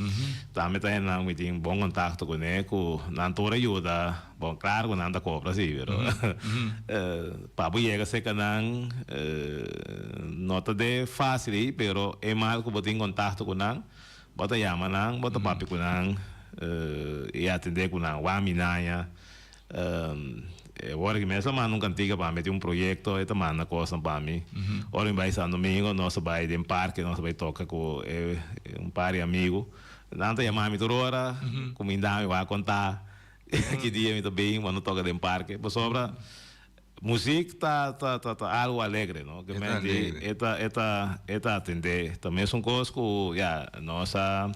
tambe ta hendenan ku mi tin bon kontakto kuné, ku nan tur a yuda, bon klaro ku nan ta kobra si, pero pa bo yega serka nan no ta de fásil ei, pero e mal ku bo tin kontakto ku nan, bo ta yama nan, bo ta papia ku nan i atendé ku nan, wak mi naña. E ora ki mes a manda un kantika pa mi, tin un proyekto, e ta manda kosnan pa mi. Ora mi bai San Domingo, nos a bai den parke, nos a bai toka ku e un par di amigu. Nan ta yama mi tur ora, kuminda mi, wak kontá ki dia mi ta bin pa no toka den parke. Pasobra muzik ta ta ta algu alegre, no? Ke men di e ta e ta e ta atendé. Ta mesun kos ku ya nos a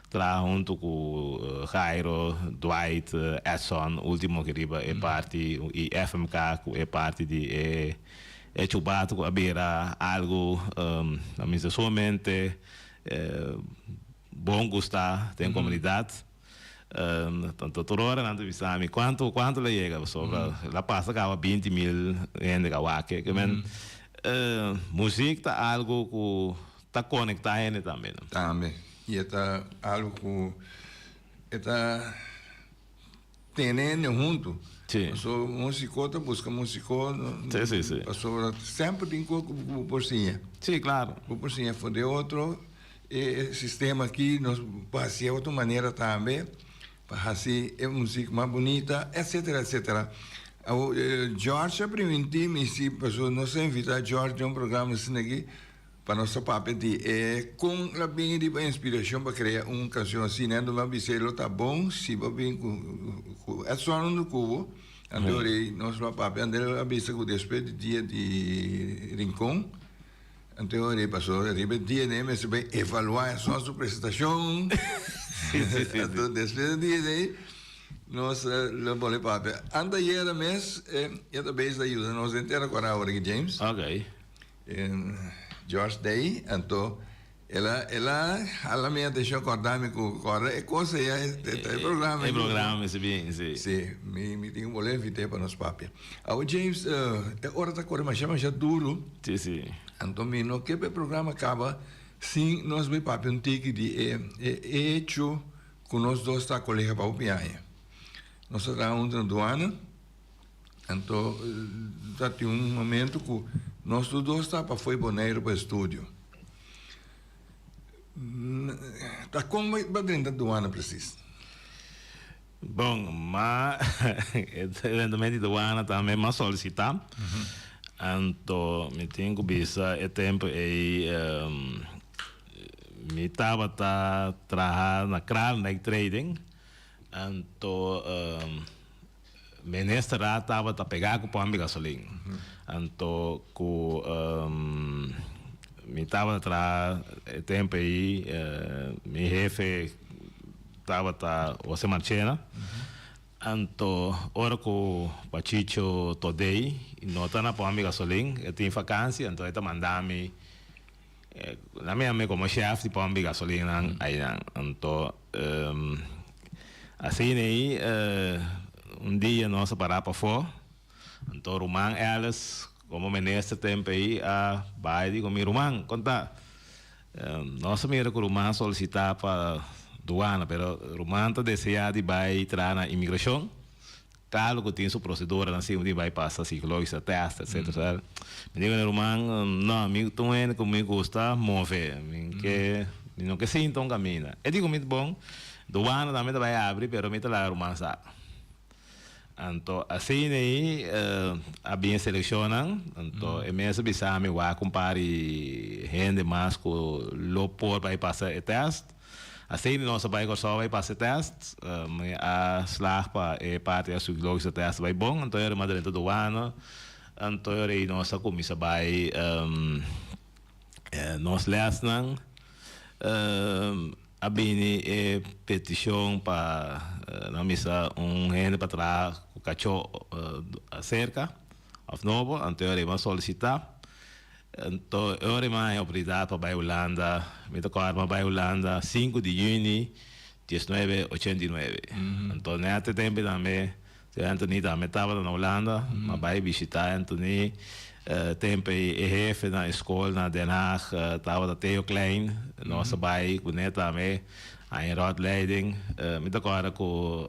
Traha huntu ku Jairo, Dwight, Edson, ultimo ki riba e parti i FMK ku e parti di e e chubato ku a bira algu a mester sumamente bon gusta den komunidat. Tanto tur ora nan ta bisa mi kuantu kuantu lo yega pasobra la pasa kaba binti mil hende ka wak ke men muzik ta algu ku Ta conecta hende tambe no? Tambe. Y e ta algo cu e ta tene hende hunto. Si. Pasobra musico ta busca musico. Si, si, si. Pasobra semper tin cos cu bo por siña. Si, claro. Bo por siña for di otro. E sistema aki nos por haci otro manera tambe pa haci e music mas bunita, etcetera, etcetera. Awor George a priminti mi si pasobra nos a invita George den un programa asina aki. Pa nos ta papia di e kon la bini riba inspirashon pa krea un kanshon asina, anto mi a bisa e lo ta bon si bo bin ku ku Edson huntu ku bo, anto ora ei nos lo a papia, anto el a bisa ku despues di dia di Rincon, anto ora ei pasobra riba e dia ei mester bai evaluá Edson su presentashon, anto despues di dia ei nos lo bolbe papia. Anto ayera mes e ta bezig ta yuda nos den Tera Kora awor aki James. George Day, anto el a el a hala mi atencion corda mi cu corda e cosa ya e e programa E programa mester bien, si. Si, mi mi tin un bole invite pa nos papia. Awo James, e ora ta core masha masha duro. Si, si. Anto mi no ke pa e programa caba sin nos bay papia un tiki di e e hecho cu nos dos ta colega pa hopi aña. Nos ta traha hunto na Douane. Anto ta tin un momento ku nos tur dos ta pa fo'i Boneiru pa estudio. Ta kon bo a drenta duana presis? Bon, ma e drentamentu di duana tambe m'a solisitá. Anto mi tin ku bisa e tempu ei mi tabata traha na Kralendijk Trading. Anto Minister a tabata pegá ku pòmp di gasolin. Anto ku mi tabata traha e tempu ei, mi hefe tabata Jose Marchena. Anto ora ku Pachicho Todey no ta na pòmp di gasolin, e tin fakansi, anto e ta manda mi. Nan mi ami komo chef di pòmp di gasolina einan. Anto asina ei un dia nos a pará pafó, anto ruman Ellis komo minister tempu ei a bai di ku mi, Ruman, kon ta? Nos a mira ku ruman a solisitá pa duana, pero ruman ta deseá di bai traha na imigrashon. Claro cu tin su proceduranan si un tin bay pasa psicologische test etcetera etcetera. Mi dico na ruman no mi ta un hende cu mi gusta move mi ke mi no ke sinta un caminda. E dico mi bon douane tambe ta bay abri pero mi ta laga ruman sa. Anto asina ei a bin e selekshonnan, anto e mes a bisa mi wak un par di hende mas ku lo por bai pasa e tèst. Asina nos a bai Kòrsou bai pasa e tèst, mi a slag pa e parti a psikologische tèst bai bon, anto e m'a drenta douane, anto e ora ei nos a kuminsá bai nos lèsnan. A bini e peticion pa nan misa un hende pa traha cu cacho acerca of nobo, anto e ora a solicita. Anto e ora mi a haña oportunidad pa bay Hulanda, mi ta corda mi a bay Hulanda sinku di juni diesnuebe ochenta i nuebe. Anto net e tempo tambe Señor Anthony tambe tabata na Hulanda, mi a bai bishita Anthony. Tempo ei e hefe na e skol na Den Haag tabata Theo Klein. Nos a bai kuné tambe haña rondleiding. Mi ta kòrda ku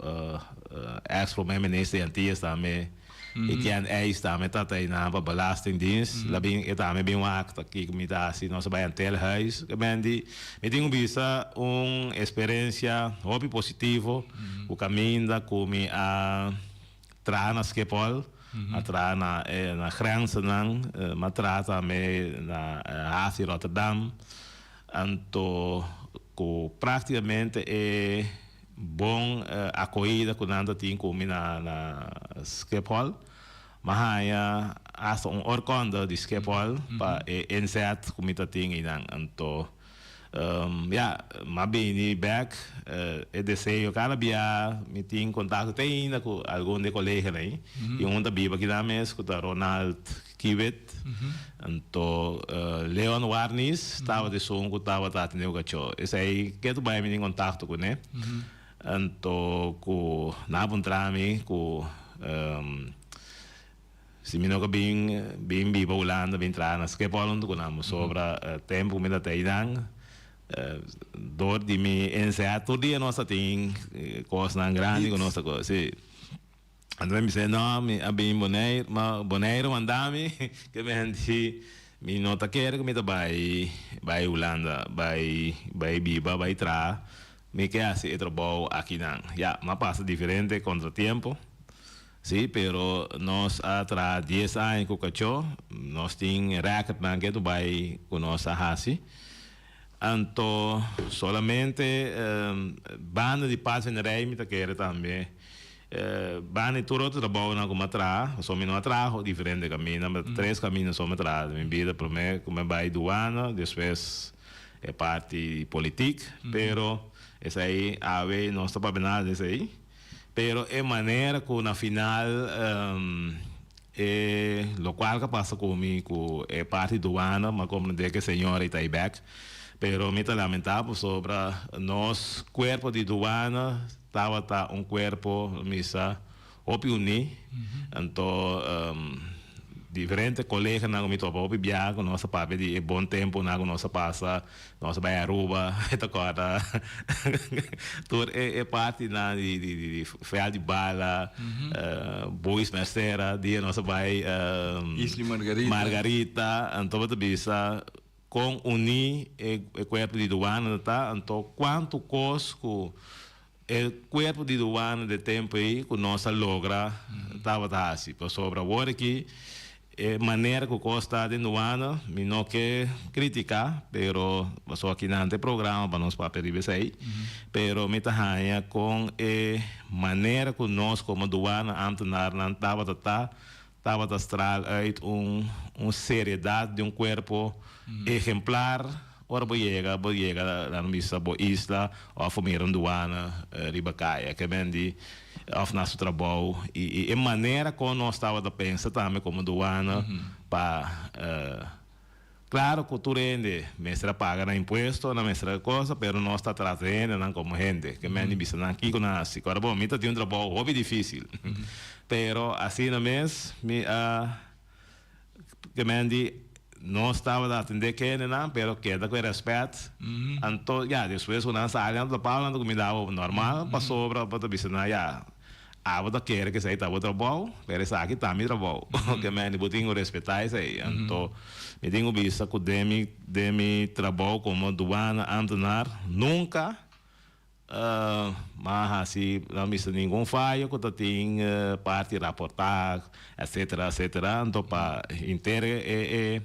ex prome minister di Antillas tambe, Etienne Eijs tambe tabata einan pa Belastingdienst. El a bin, e tambe bin wak ta kiko mi ta hasi. Nos a bai Antilhuis. Mi tin ku bisa un eksperensia hopi positivo ku kaminda ku mi a traha na Schiphol, a traha na e na grenzennan, mi a traha tambe na haaf di Rotterdam. Anto ku praktikamente e bon akohida ku nan ta tin ku mi na na Schiphol, mi a haña asta un oorkonde di Schiphol pa e inzet ku mi ta tin einan. Anto Ya, m'a bini bek e deseo kada bia mi tin kontakto te ainda ku algun di e koleganan ei. Tin un ta biba kinan mes ku ta Ronald Kiwit. Anto Leon Warnis tabata esun ku tabata atende ku kachó. Esei ke tu bai mi tin kontakto kuné. Anto ku nan a puntra mi ku. Si mi no ka bin bin biba Hulanda bin traha na Schiphol huntu ku nan bo sobra tempu ku mi ta ta einan dor di mi inzet tur dia nos ta tin kosnan grandi ku nos ta kosi si. Anto mi bisa no mi a bin Bonaire ma Bonaire manda mi ke mi henti mi no ta kere ku mi ta bai bai Hulanda bai bai biba bai traha mi ke hasi e trabou akinan ya mi a pasa diferente kontratiempo. Sí, pero nos a traha dies aña ku kachó, nos tin rèkòrtnan ke tu bai ku nos a hasi. Anto solamente banda di padvinderij mi ta kere tambe banda di tur otro trabounan ku mi a traha, pasobra mi no a traha diferente kaminda, mi tres kaminda so mi a traha den mi bida, promé ku mi a bai duana, despues e parti politik, pero esei awe nos ta papia nada di esei. Pero e manera ku na final e lokual ka pasa ku mi ku e parti duana mi a komprendé ku e señora ei ta ei bèk. Pero mi ta lamentá pasobra nos kuerpo di duana tabata un kuerpo misa hopi uní. Anto diferente koleganan ku mi topa hopi biaha ku nos a papia di e bon tempunan ku nos a pasa. Nos a bai Aruba, e ta kòrda tur e partinan di di veld di bala, Boys Mercera, dia nos a bai Isla Margarita. Margarita, anto bo ta bisa kon uní e kuerpo di duana ta, anto kuantu kos ku e kuerpo di duana de tempu ei ku nos a logra tabata hasi. Pasobra awor aki e manera ku kos ta den duana mi no ke kritiká, pero pasobra akinan ta e programa pa nos papia riba esei, pero mi ta haña kon e manera ku nos komo duana ámtenarnan tabata ta, tabata straal uit un un seriedat di un kuerpo ehemplar. Ora bo yega, bo yega nan bisa bo isla of bo mira un duana riba kaya ke men di of na su trabou i e manera kon nos tabata pensa tambe komo duana pa klaro ku tur hende mester a paga nan impuesto nan mester a cosa pero nos ta trata e hendenan komo hende ke men di bisa nan kiko nan hasi ora bo mi ta tin un trabou hopi difisil pero asina mes mi a Ke men di, nos tabata atendé kendenan, pero keda ku e rèspèt. Anto, ya, despues ku nan sali, nan ta topa, nan ta kumindá bo normal, pasobra bo ta bisa nan, ya, abo ta kere ku esei ta bo trabou, pero esaki ta mi trabou. Ke men di, bo tin ku respetá esei. Anto, mi tin ku bisa ku den mi, den mi trabou komo duana, ámtenar, nunka. Ma hasi no mester ningun fayo ku ta tin parti raportá etcetera etcetera anto pa henter e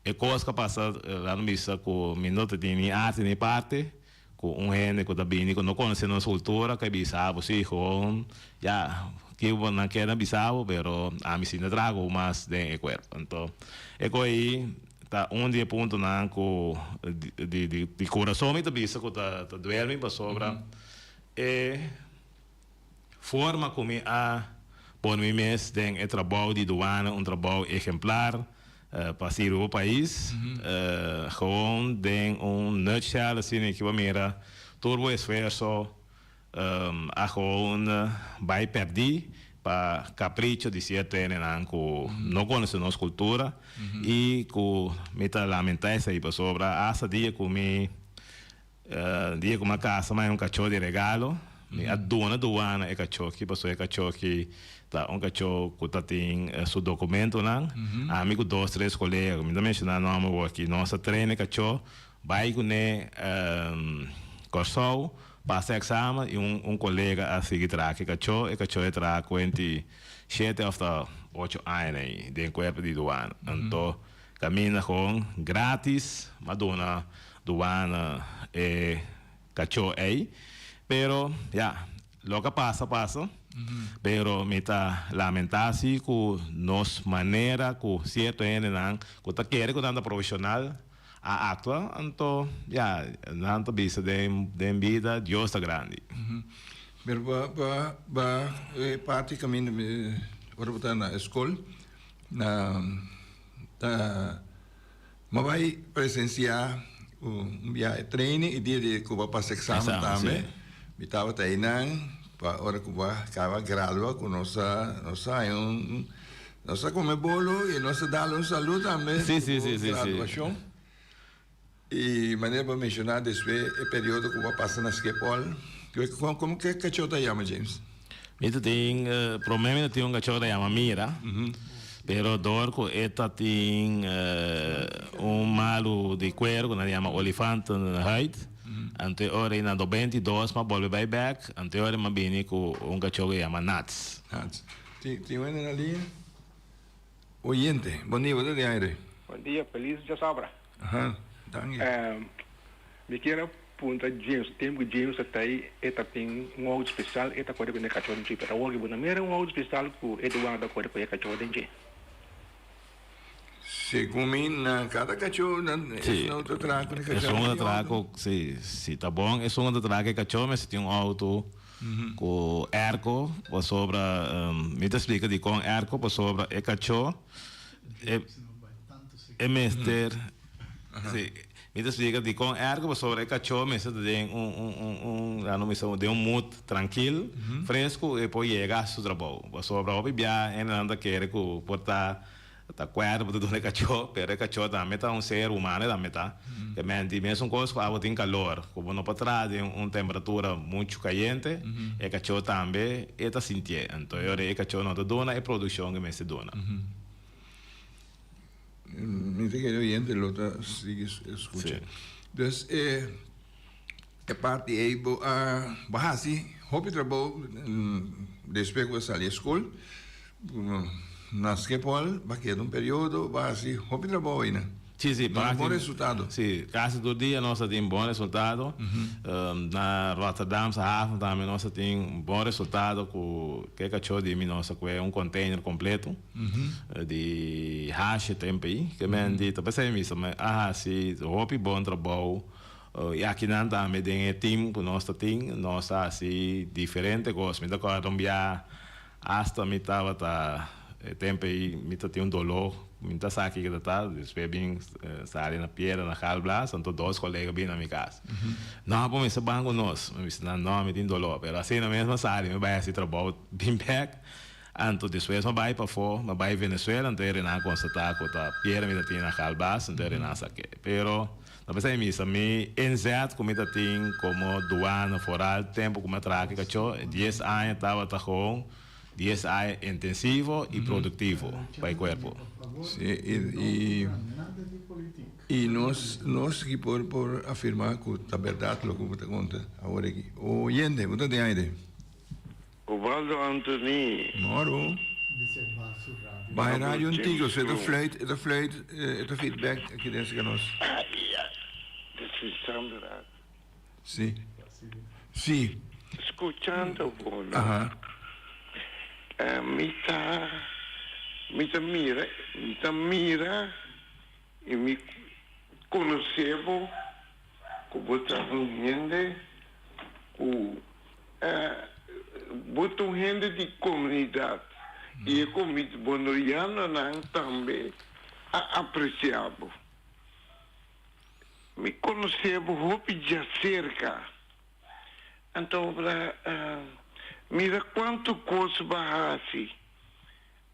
e kos ku a pasa la no bisa ku mi no ta tin ni arte ni parte ku un hende ku ta bini ku no konosé nos kultura ku a bisa bo si gewoon ya ki bo nan keda bisa bo pero ami si no traha ku mas den e kuerpo anto e koe ei Ta un di e puntonan ku di kurason mi ta bisa ku ta duel mi pasobra e forma ku mi a pone mi mes den e trabou di duana, un trabou ehemplar pa sirbi bo pais, gewoon den un nutshell asina ki bo mira tur bo esfuerso a gewoon bai pèrdí pa kapricho di sierto hendenan ku no konosé nos kultura i ku mi ta lamentá esei pasobra asta dia ku mi dia ku mi a kasa mi a haña un kachó di regalo mi a duna duana e kachó aki pasobra e kachó aki ta un kachó ku ta tin su dokumentonan ami ku dos tres kolega ku mi ta menshoná nòmber awor aki nos a train e kachó Bai kuné Kòrsou, pasa eksamen i un kolega a sigui traha ku e kachó. E kachó e traha kuenti shete òf ta ocho aña ei den kuerpo di duana. Anto kaminda gewoon grátis m'a duna duana e kachó ei. Pero ya, loke a pasa a pasa. Pero mi ta lamentá si ku nos manera ku sierto hendenan ku ta kere ku nan ta profeshonal A actua, anto ya, nan ta bisa den den bida Dios ta grandi. Pero ba ba ba e parti caminda mi ora bo ta na e scol na ta mi a bay presencia un bia e training y dia di cu bo a pasa examen tambe mi tabata eynan pa ora cu bo a caba gradua cu nos a nos a haña un Nos a come bolo y nos a dal un salud tambe Sí, sí, sí, sí, sí. graduacion. Y manera bo a menciona despues e periodo cu bo a pasa na Schiphol, cu como ke cachó ta yama James? Mi ta tin, prome mi ta tin un cachó ta yama Mira, pero door cu e ta tin un malu di cuero cu nan ta yama olifantenhuid, anto e ora ei na 92 mi a bolbe bay bek, anto e ora mi a bini cu un cachó cu yama Nats. Nats. Tin un hende na liña? Oyente, bon dia, bo ta di aire. Bon dia, felis djasabra. Aha, danki. Mi kier a puntra James, tempu ku James a ta ei e ta tin un outo spesial e ta kore ku e kachó den dje, pero awor ku bo no mira un outo spesial ku e duana ta kore ku e kachó den dje. Segun mi na kada kachó nan esun ta traha ku e kachó. Esun ta traha ku, si, si ta bon esun ta traha ku e kachó mester tin un outo ku airco pasobra mi ta splika dikon airco pasobra e kachó e e mester si mi ta splika dikon airco pasobra e kachó mester ta den un un un un laat nos bisa den un mood trankil fresco e por yega su trabou pasobra hopi bia hendenan ta kere ku por ta Ta kuerdo bo ta duna e kachó, pero e kachó tambe ta un ser humano tambe ta. Te menti mesun kos ku abo tin kalor, ku bo no por traha den un temperatura muchu kayente, e kachó tambe e ta sintié. Anto e ora e kachó no ta duna e produkshon ku e mester duna. Mi ta kere oyente lo ta sigui skucha. Dus e parti ei bo a bo a hasi hopi trabou despues ku bo a sali e skol. Na Schiphol ba keda un periodo ba hasi hopi trabou aina. Sí, sí, Duna bon resultado. Sí, kasi tur dia nos a tin bon resultado. Na Rotterdamse haven tambe nos a tin un bon resultado ku ke kachó di mi nos a kue un container kompleto di hashi tempu ei. Ke men di ta p'esei mi a hasi hopi bon trabou I akinan tambe den e team ku nos ta tin, nos ta hasi diferente kos. Mi ta kòrda un bia asta mi tabata e tempu ei mi ta tin un doló, mi no ta sa kiko ta ta, despues bin sali na piedra na galblas, anto dos kolega bin na mi kas. No, bo mester ban ku nos. Mi bisa nan, no, mi tin doló. Pero asina mes mi a sali, mi bai hasi trabou bin bèk. Anto despues mi a bai pafó, mi a bai Venezuela, anto e Renan a konstatá ku ta piedra mi ta tin na galblas, anto e Renan sa ke. Pero. Ta p'esei mi sa mi inzet ku mi ta tin komo duana foral tempu ku mi a traha ki kachó dies aña tabata gewoon dies aña intensivo i produktivo pa e kuerpo. Sí, i. I nos nos ki por por afirmá ku ta bèrdat loke bo ta konta awor aki. Oyente, bo ta den aire. Obaldo Anthony. Moro. Baha e radio un tiki, osea e ta fluit, e ta fluit, e ta feedback aki den sika nos. Si. Si. Scuchando bo no. Mi ta mi ta mira mi ta mira y mi conoce bo cu bo ta un hende cu bo ta un hende di comunidad y e bonerianonan tambe a aprecia bo. Mi conoce bo hopi djacerca. Anto bra mira cuanto cos bo a haci.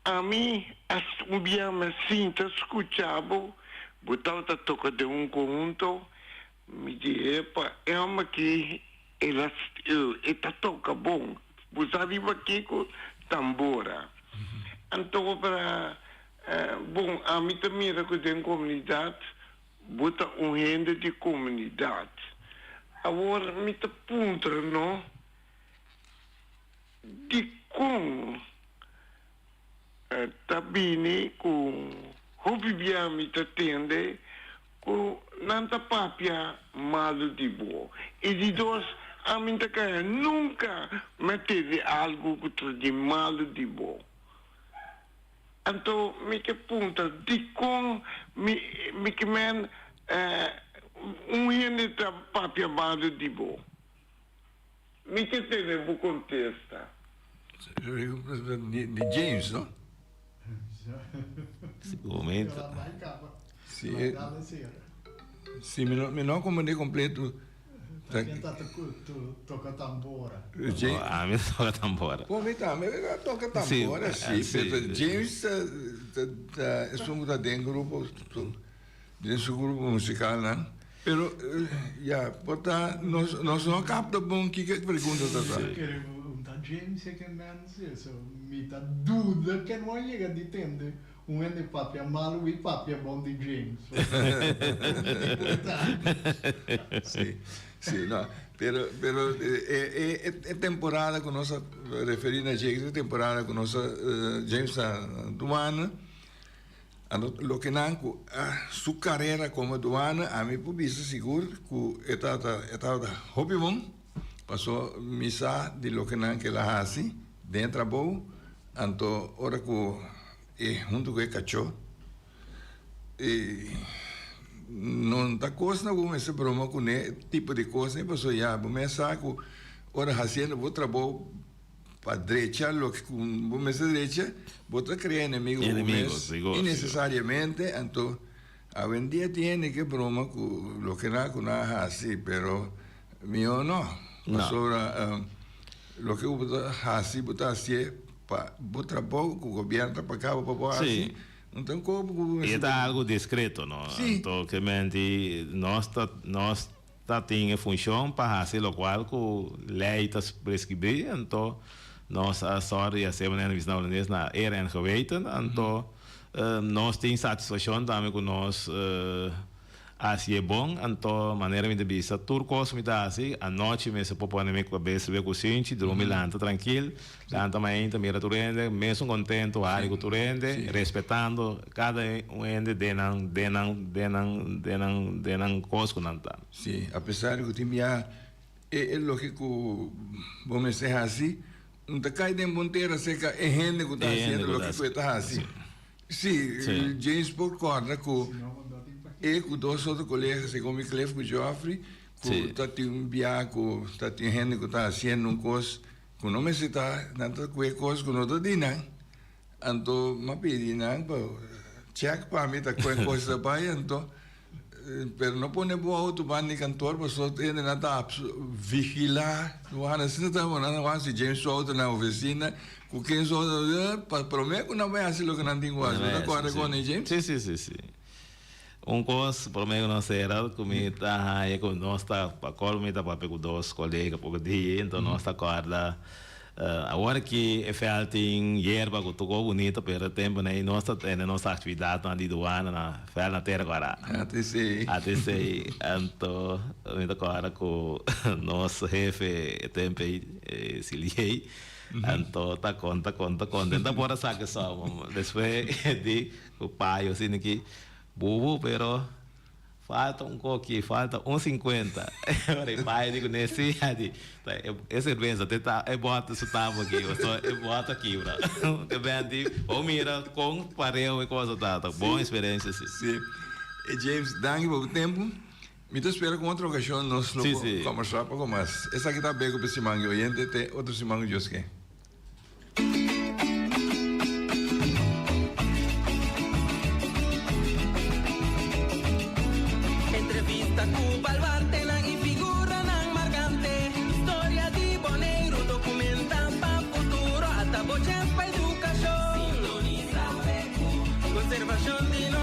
Ami a un bia mi a sinta scucha bo, bo tabata toca den un conhunto, mi di epa e homber aki el a e ta toca bon, bo sa riba kico? Tambora. Anto bra bon ami ta mira cu den comunidad Bo ta un hende di comunidad. Awor mi ta puntra no, dicon ta bini cu hopi bia mi ta tende cu nan ta papia malu di bo? Y di dos, ami ta caya nunca mi a tende algo cu ta di malu di bo. Anto mi ke puntra dikon mi mi ke men un hende ta papia bado di bo? Mi ke tene bo kontesta. Di James no? Si si mi no mi no comprende completo. Ken ta toca tambora? Ami ta toca tambora. Bo mi tambe ta toca tambora si, pero James ta esun ku ta den grupo den su grupo musical nan pero ya por ta nos nos no capta bon kiko e pregunta ta ta. Kere un ta James e ken mens eso mi ta duda ke no a yega di tende Un hende papia malu i papia bon di James. Sí, sí, no. Pero, pero e, e, e temporada ku nos a referí na James, e temporada ku nos a, James ta duana, anto loke nan ku su karera komo duana, ami por bisa sigur ku e tabata, e tabata hopi bon, paso mi sa di loke nan ke el a hasi den e trabou. Anto ora ku e huntu ku e kachó e no ta kos na bo mester broma kuné e tipo di kosnan pasobra ya bo mes sa ku ora hasiendo bo trabou pa drecha loke ku bo mester drecha bo ta krea enemigo bo mes inesesariamente. Anto awendia tin hende ke broma ku loke nan ku nan a hasi pero mihó no pasobra. Loke ku bo ta hasi, bo ta hasié pa bo trabou ku gobièrnu ta pagá bo pa bo hasi. No ta un kopo ku bo mester. E ta algu diskreto, no? Sí. Anto ke menti nos ta nos ta tin e funshon pa hasi lokual ku lei ta preskribí, anto nos a sòru di hasié manera bisa na hulandes na eer en geweten, anto nos tin satisfakshon tambe ku nos Hasi e bon, anto manera mi ta bisa, tur kos mi ta hasi, anochi mester por pone mi kabes riba e kusinchi, drumi lanta trankil, lanta mainta mira tur hende, mesun kontento hari ku tur hende, respetando kada un hende den nan den nan den nan den nan den nan kos ku nan ta. Sí, apesar di ku tin bia e loke ku bo mester hasi, no ta kai den bon tera serka e hende ku ta hasiendo loke ku e ta hasi. Sí, James por corda cu e cu dos otro colega, segun mi Cliff cu Geoffrey, cu ta tin un bia cu ta tin hende cu ta haciendo un cos cu no mester ta, nan ta cu e cos cu no ta di nan. Anto m'a pidi nan pa check pa mi ta cue cos ta bay, anto Pero no pone bo auto banda di kantoor pasobra tur hende nan ta vigila wak asina ta nan ta wak si James su auto na oficina ku ken su auto pa prome ku nan bai hasi loke nan tin ku hasi bo ta kòrda kon ei James? Si si si si un kos prome ku nos sera ku mi ta haña ku nos ta pa kòl mi ta papia ku dos kolega poko dia enton nos ta kòrda. Awor aki e veld tin yerba ku tur kos bunito pero e temponan ei nos ta tene nos aktividatnan di duana na veld na Tera Kòrá. ATC. ATC. Anto mi ta kòrda ku nos hefe e tempo ei, Siliey, anto ta konta konta konta e ta por a saka e sòm. Despues e di ku payo asina ki bubu pero. Falta un koki, falta un sinkuenta. Ora e bai di kuné si, a di, ta e serbesa te ta e bòter su tapa aki, pasobra e bòter a kibra. Te ben di, bo mira kon pareu e kosa ta, ta bon eksperensia si. Si. E James, danki pa bo tempu. Mi ta spera ku un otro okashon nos lo por kòmbersá poko mas. Esaki ta Beko pa e siman ki oyente, te otro siman ku Dios ke. Entrevista ku baluartenan i figuranan markante. Historia di Boneiru dokumentá pa futuro. Ata bo chèns pa edukashon. Sintonisá Beku. Konservashon di nos.